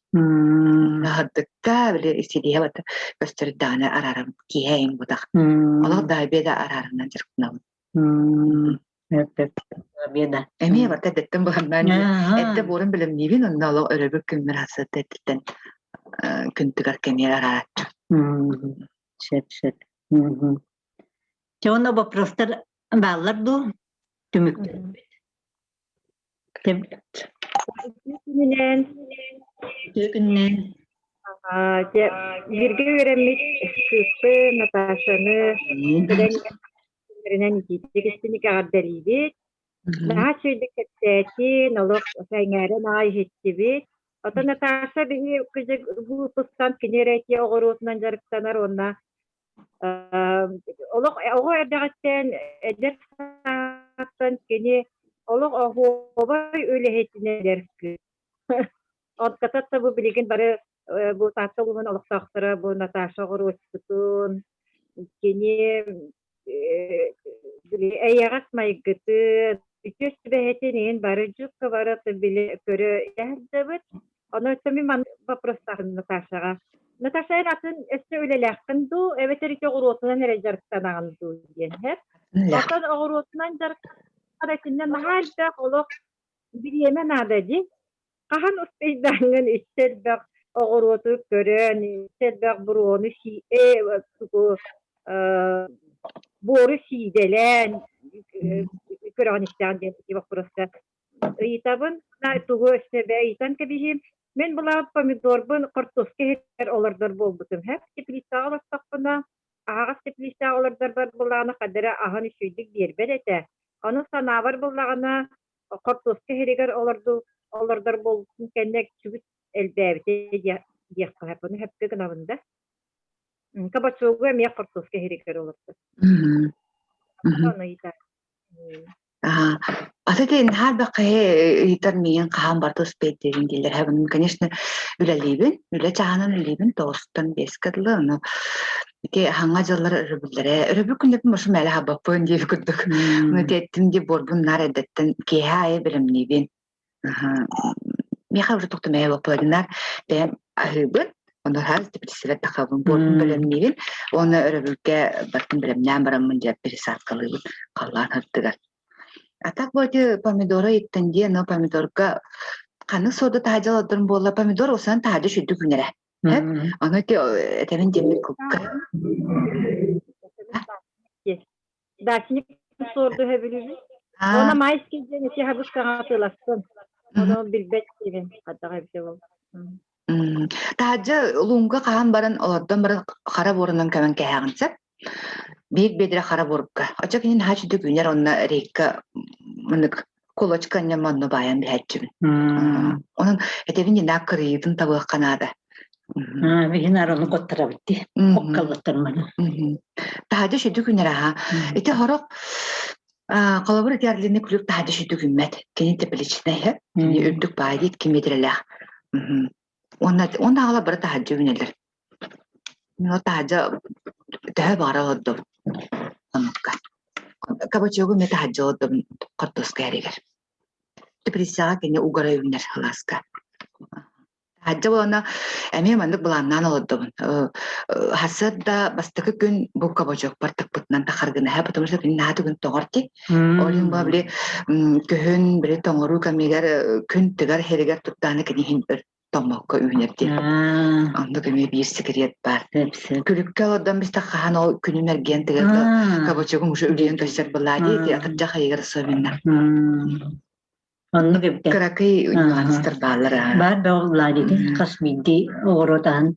Аһардыкка били силиһэ бата көстөрдөҕүнэ араарабын киэһэ иҥ бутах. Олох да обеда араарынан дьарыктанабын. Обеда. Эмиэ барта эрдэттэн быһаннаан эрдэ буорун бэлэмниибин онно олох өрөбүл күммэр хасыата эрдэттэн күн тыгар кэмиэр арааччы. Сөп сөп. Чэ уонна вопростар бааллар дуу? Түмүктэрбит. Күнүнэн Үтүө күнүнэн. дьэ бииргэ үөрэммит кыыспын Наташаны кэлэн күннэринэн итиитик истиҥник эҕэрдэлиибит. Наһаа үчүгэйдик кэпсээтин, олох сэҥээрэн аҕай иһиттибит. Оттон Наташа биһи кыдьык выпусктан кини эрэ ити оҕуруотунан дьарыктанар уонна Олох оҕо эрдэҕиттэн, эдэр сааһыттан кини олох оһуобай үлэһитинэн эдэр кыыс. Онтуката бу билигин бары бу Таатта улууһун олохтоохторо бу Наташа оҕуруотчутун, кини били эйэҕэс майгытын, үтүө сүбэһитин иһин бары дьукка бары били көрө сылдьабыт. Ону өссө мин маннык вопростаахпын Наташаҕа. Наташа эн атын өссө үлэлээххин дуу, эбэтэр ити оҕуруотунан эрэ дьарыктанаҕын дуу диэн иһэр. Оттон оҕуруотунан дьарыктанар итиннэ наһаа элбэх олох бириэмэ наада дии. Хаһан успейдааҥҥын иччэ элбэх. оҕуруоту көрөн, элбэх буруону сии тугу буору сиидэлээн көрөҕүн истэҕин диэн ити боппуруоска ыйытабын. Тугу өссө ыйытан кэбиһиим. Мин былаан помидорбун хортуоска иһигэр олордор буолбутум. Һэп теплицаҕа олортохпуна, аһаҕас теплицаҕа олордорбор былааны хадара аһын үчүгэйдик биэрбэт этэ. Ону санаабар буллаҕына, хортуоска иһигэр олорду олордор буолбутун кэннэ сүгүт элбээбитэ диэххэ сөп. Ону сөпкө гынабын да. Кабачогу эмиэ хортуоска иһигэр олордор. Ону ыйытар. Аа, аты ити наһаа элбэх киһи ыйытар миигин хаһан барыта успеет диэбин дииллэр. Һэбин, конечно, үлэлиибин, үлэ чааһынан үлэлиибин тоҕустан биэскэ дылы, ону ити хаҥа дьыллар өрөбүллэрэ, өрөбүл күннэрбин больше мээлэ хабаппын диэби курдук. Ону ити эттим дии буорбун наар эрдэттэн киэһэ аайы бэлэмниибин. Миэхэ уже тохтумэйэ боппуладинар бэйэм аһыыбын, онно хас типсибэт тахабын, буорбун бэлэмниибин уонна өрөбүлгэ бартын бэлэмнээн бараммын дьэ пересадкалыыбын халлаан ардыгар. А так бу эти помидоры иттэн диэн, но помидорга ханнык суода таһдьа олордорум буолла, помидор усан таһдьа сүрдүк үүнэрэ. Аны ити этэбин диэммит кукка. Дачник суорду сөбүлүүбүн. Уонна майский диэн ити хабыскаҕа атыыластым. Ону билбэт диибин хайдах эбитэ буолла. Таһырдьа луҥка хаһан баран олордон баран хара буорунан көмөн кэһэҕин сөп. Биир биэдэрэ хара буорга. Оччо кини наһаа үчүгэй үүнэр онно рейка маннык кулочка анньан онно баайан биһээччибин. Онон этэбин дьинаак кырыйыытын табыахха наада. Биһин арону коттарабыт ди. Оккаллаттарманы. Таһырдьа сүдү күнэр аха. Ити хорох холобур ити Орлины күлүк таһырдьа сүдү күммэт. Кини тепличнэй Кини үрдүк баай диит ким метрэлээх. Уонна уонна аҕала бары таһырдьа үүнэллэр. Мин таһырдьа төһө баҕара олордум. Оннукка. Кабачогу эмиэ таһырдьа олордум хортуоска эригэр. Теплицаҕа кини угара үүнэр алааска. Таһырдьа буолана эмиэ маннык былааннаан олордобун. Хасыат да бастакы күн бу кабачокпар тыкпытынан тахаргынаһа, потому что кини наһаа түгэн тоҥор дии. Ол иһин бу били күһүн били тоҥоруу кэмигэр күн тыгар иһэригэр турдааны кини иһин өр тоҥмокко үүнэр диэн. Оннук эмиэ биир секрет баар. Күлүккэ олордон бистэх хаһан ол күнүн эргиэн тыгар кабачогум уже үлүйэн көстөр былаа дии атырдьах ыйыгар особенно. Оннук эбитэ. Кыракый нюанстар бааллар. Баар бөҕө Владики хас биирдии оҕуруот аһын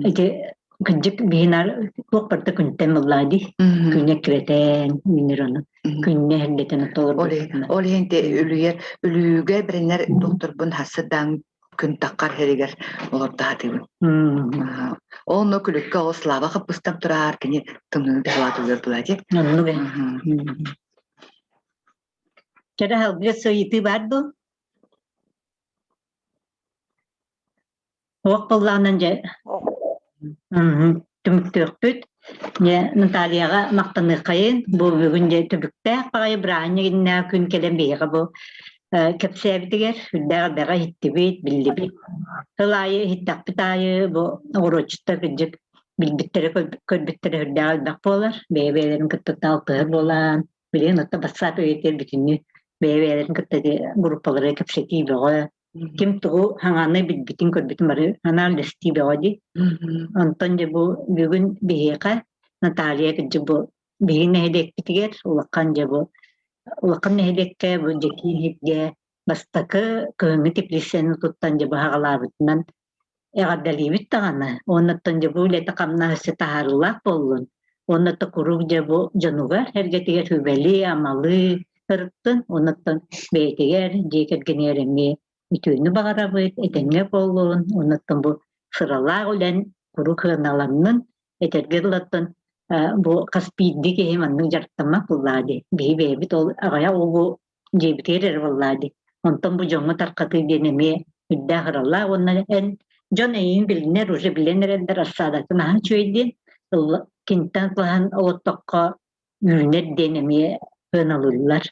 ити кырдьык биһинар туох барыта күнтэн Влади күнэ кирэтэн үүнэр ону күннэ эрдэтэн толорбут. Ол иһин үлүйэр үлүүгэ биринэр докторбун хасыдаан күн таххар хэригэр олордоһатыыбын. Онно күлүккэ ол Слава хаппыстан тураар кини тымныны төһөлаатылар була дии. Оннук Кэрэ алгыс ыйытыы баар дуо? Уох буоллаҕынан дьэ түмүктүөхпүт. Дьэ Натальяҕа махтаныаххайын. Бу бүгүн дьэ түбүктээх баҕайы бырааһынньык иннинэ күн кэлэн биһиэхэ бу кэпсээбитигэр сүрдээх элбэҕи иһиттибит, биллибит. Сыл аайы иһиттэхпит аайы бу оҕуруотчуттар кырдьык билбиттэрэ көрбүттэрэ сүрдээх элбэх буолар. Бэйэ-бэйэлэрин кытта алтыһар буолан Билигин оттон бассаап үйэтигэр бүтүннүү бэйэ-бэйэлэрин кытта ити группалары кэпсэтии бөҕө. Ким тугу хаҥааннай билбитин көрбүтүн бары анаан үлэстии бөҕө дии. Онтон дьэ бу бүгүн биһиэхэ Наталья кырдьык бу биһиги нэһилиэкпитигэр улахан дьэ бу улахан нэһилиэккэ бу Дьэкиин иһиргэ бастакы кыһыҥҥы теплицаны туттан дьэ быһаҕалаабытынан Эҕэрдэлиибит даҕаны уонна дьэ бу үлэтэ-хамнаһа өссө таһаарыылаах буоллун уонна куруук дьэ бу дьонугар эргэтигэр сүбэлии-амалыы сырыттын уонна бэйэтигэр дьиэ кэргэнигэр эмиэ үтүөнү баҕарабыт, этэҥҥэ буоллун уонна бу сыралаах үлэн куруук сыаналаннын этэргэ дылыттан бу хас биирдии киһи маннык дьарыктаммат буоллаҕа дии биһи бэйэбит ол аҕыйах угу дьиэбитигэр эрэ буоллаа дии. Онтон бу дьоҥҥо тарҕатыы диэн эмиэ үрдээх ыралаах уонна эн дьон эйигин билинэр уже билэн эрэллэр рассадатын аһан үчүгэй диэн кинтэн кылаһан олоттоххо үүнэр диэн эмиэ сыаналыыллар.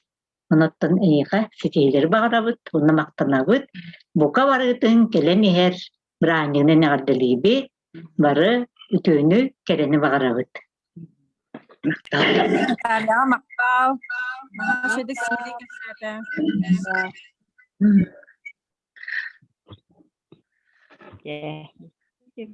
Онон эйиэхэ ситиһиилэри баҕарабыт уонна махтанабыт. Бука барыытын кэлэн иһэр бырааһынньыгынан эҕэрдэлиибит. Бары үтүөнү, кэрэни баҕарабыт. Натальяҕа махтал. Наһаа үчүгэйдик сиһилии кэпсээтэ. Дьэ.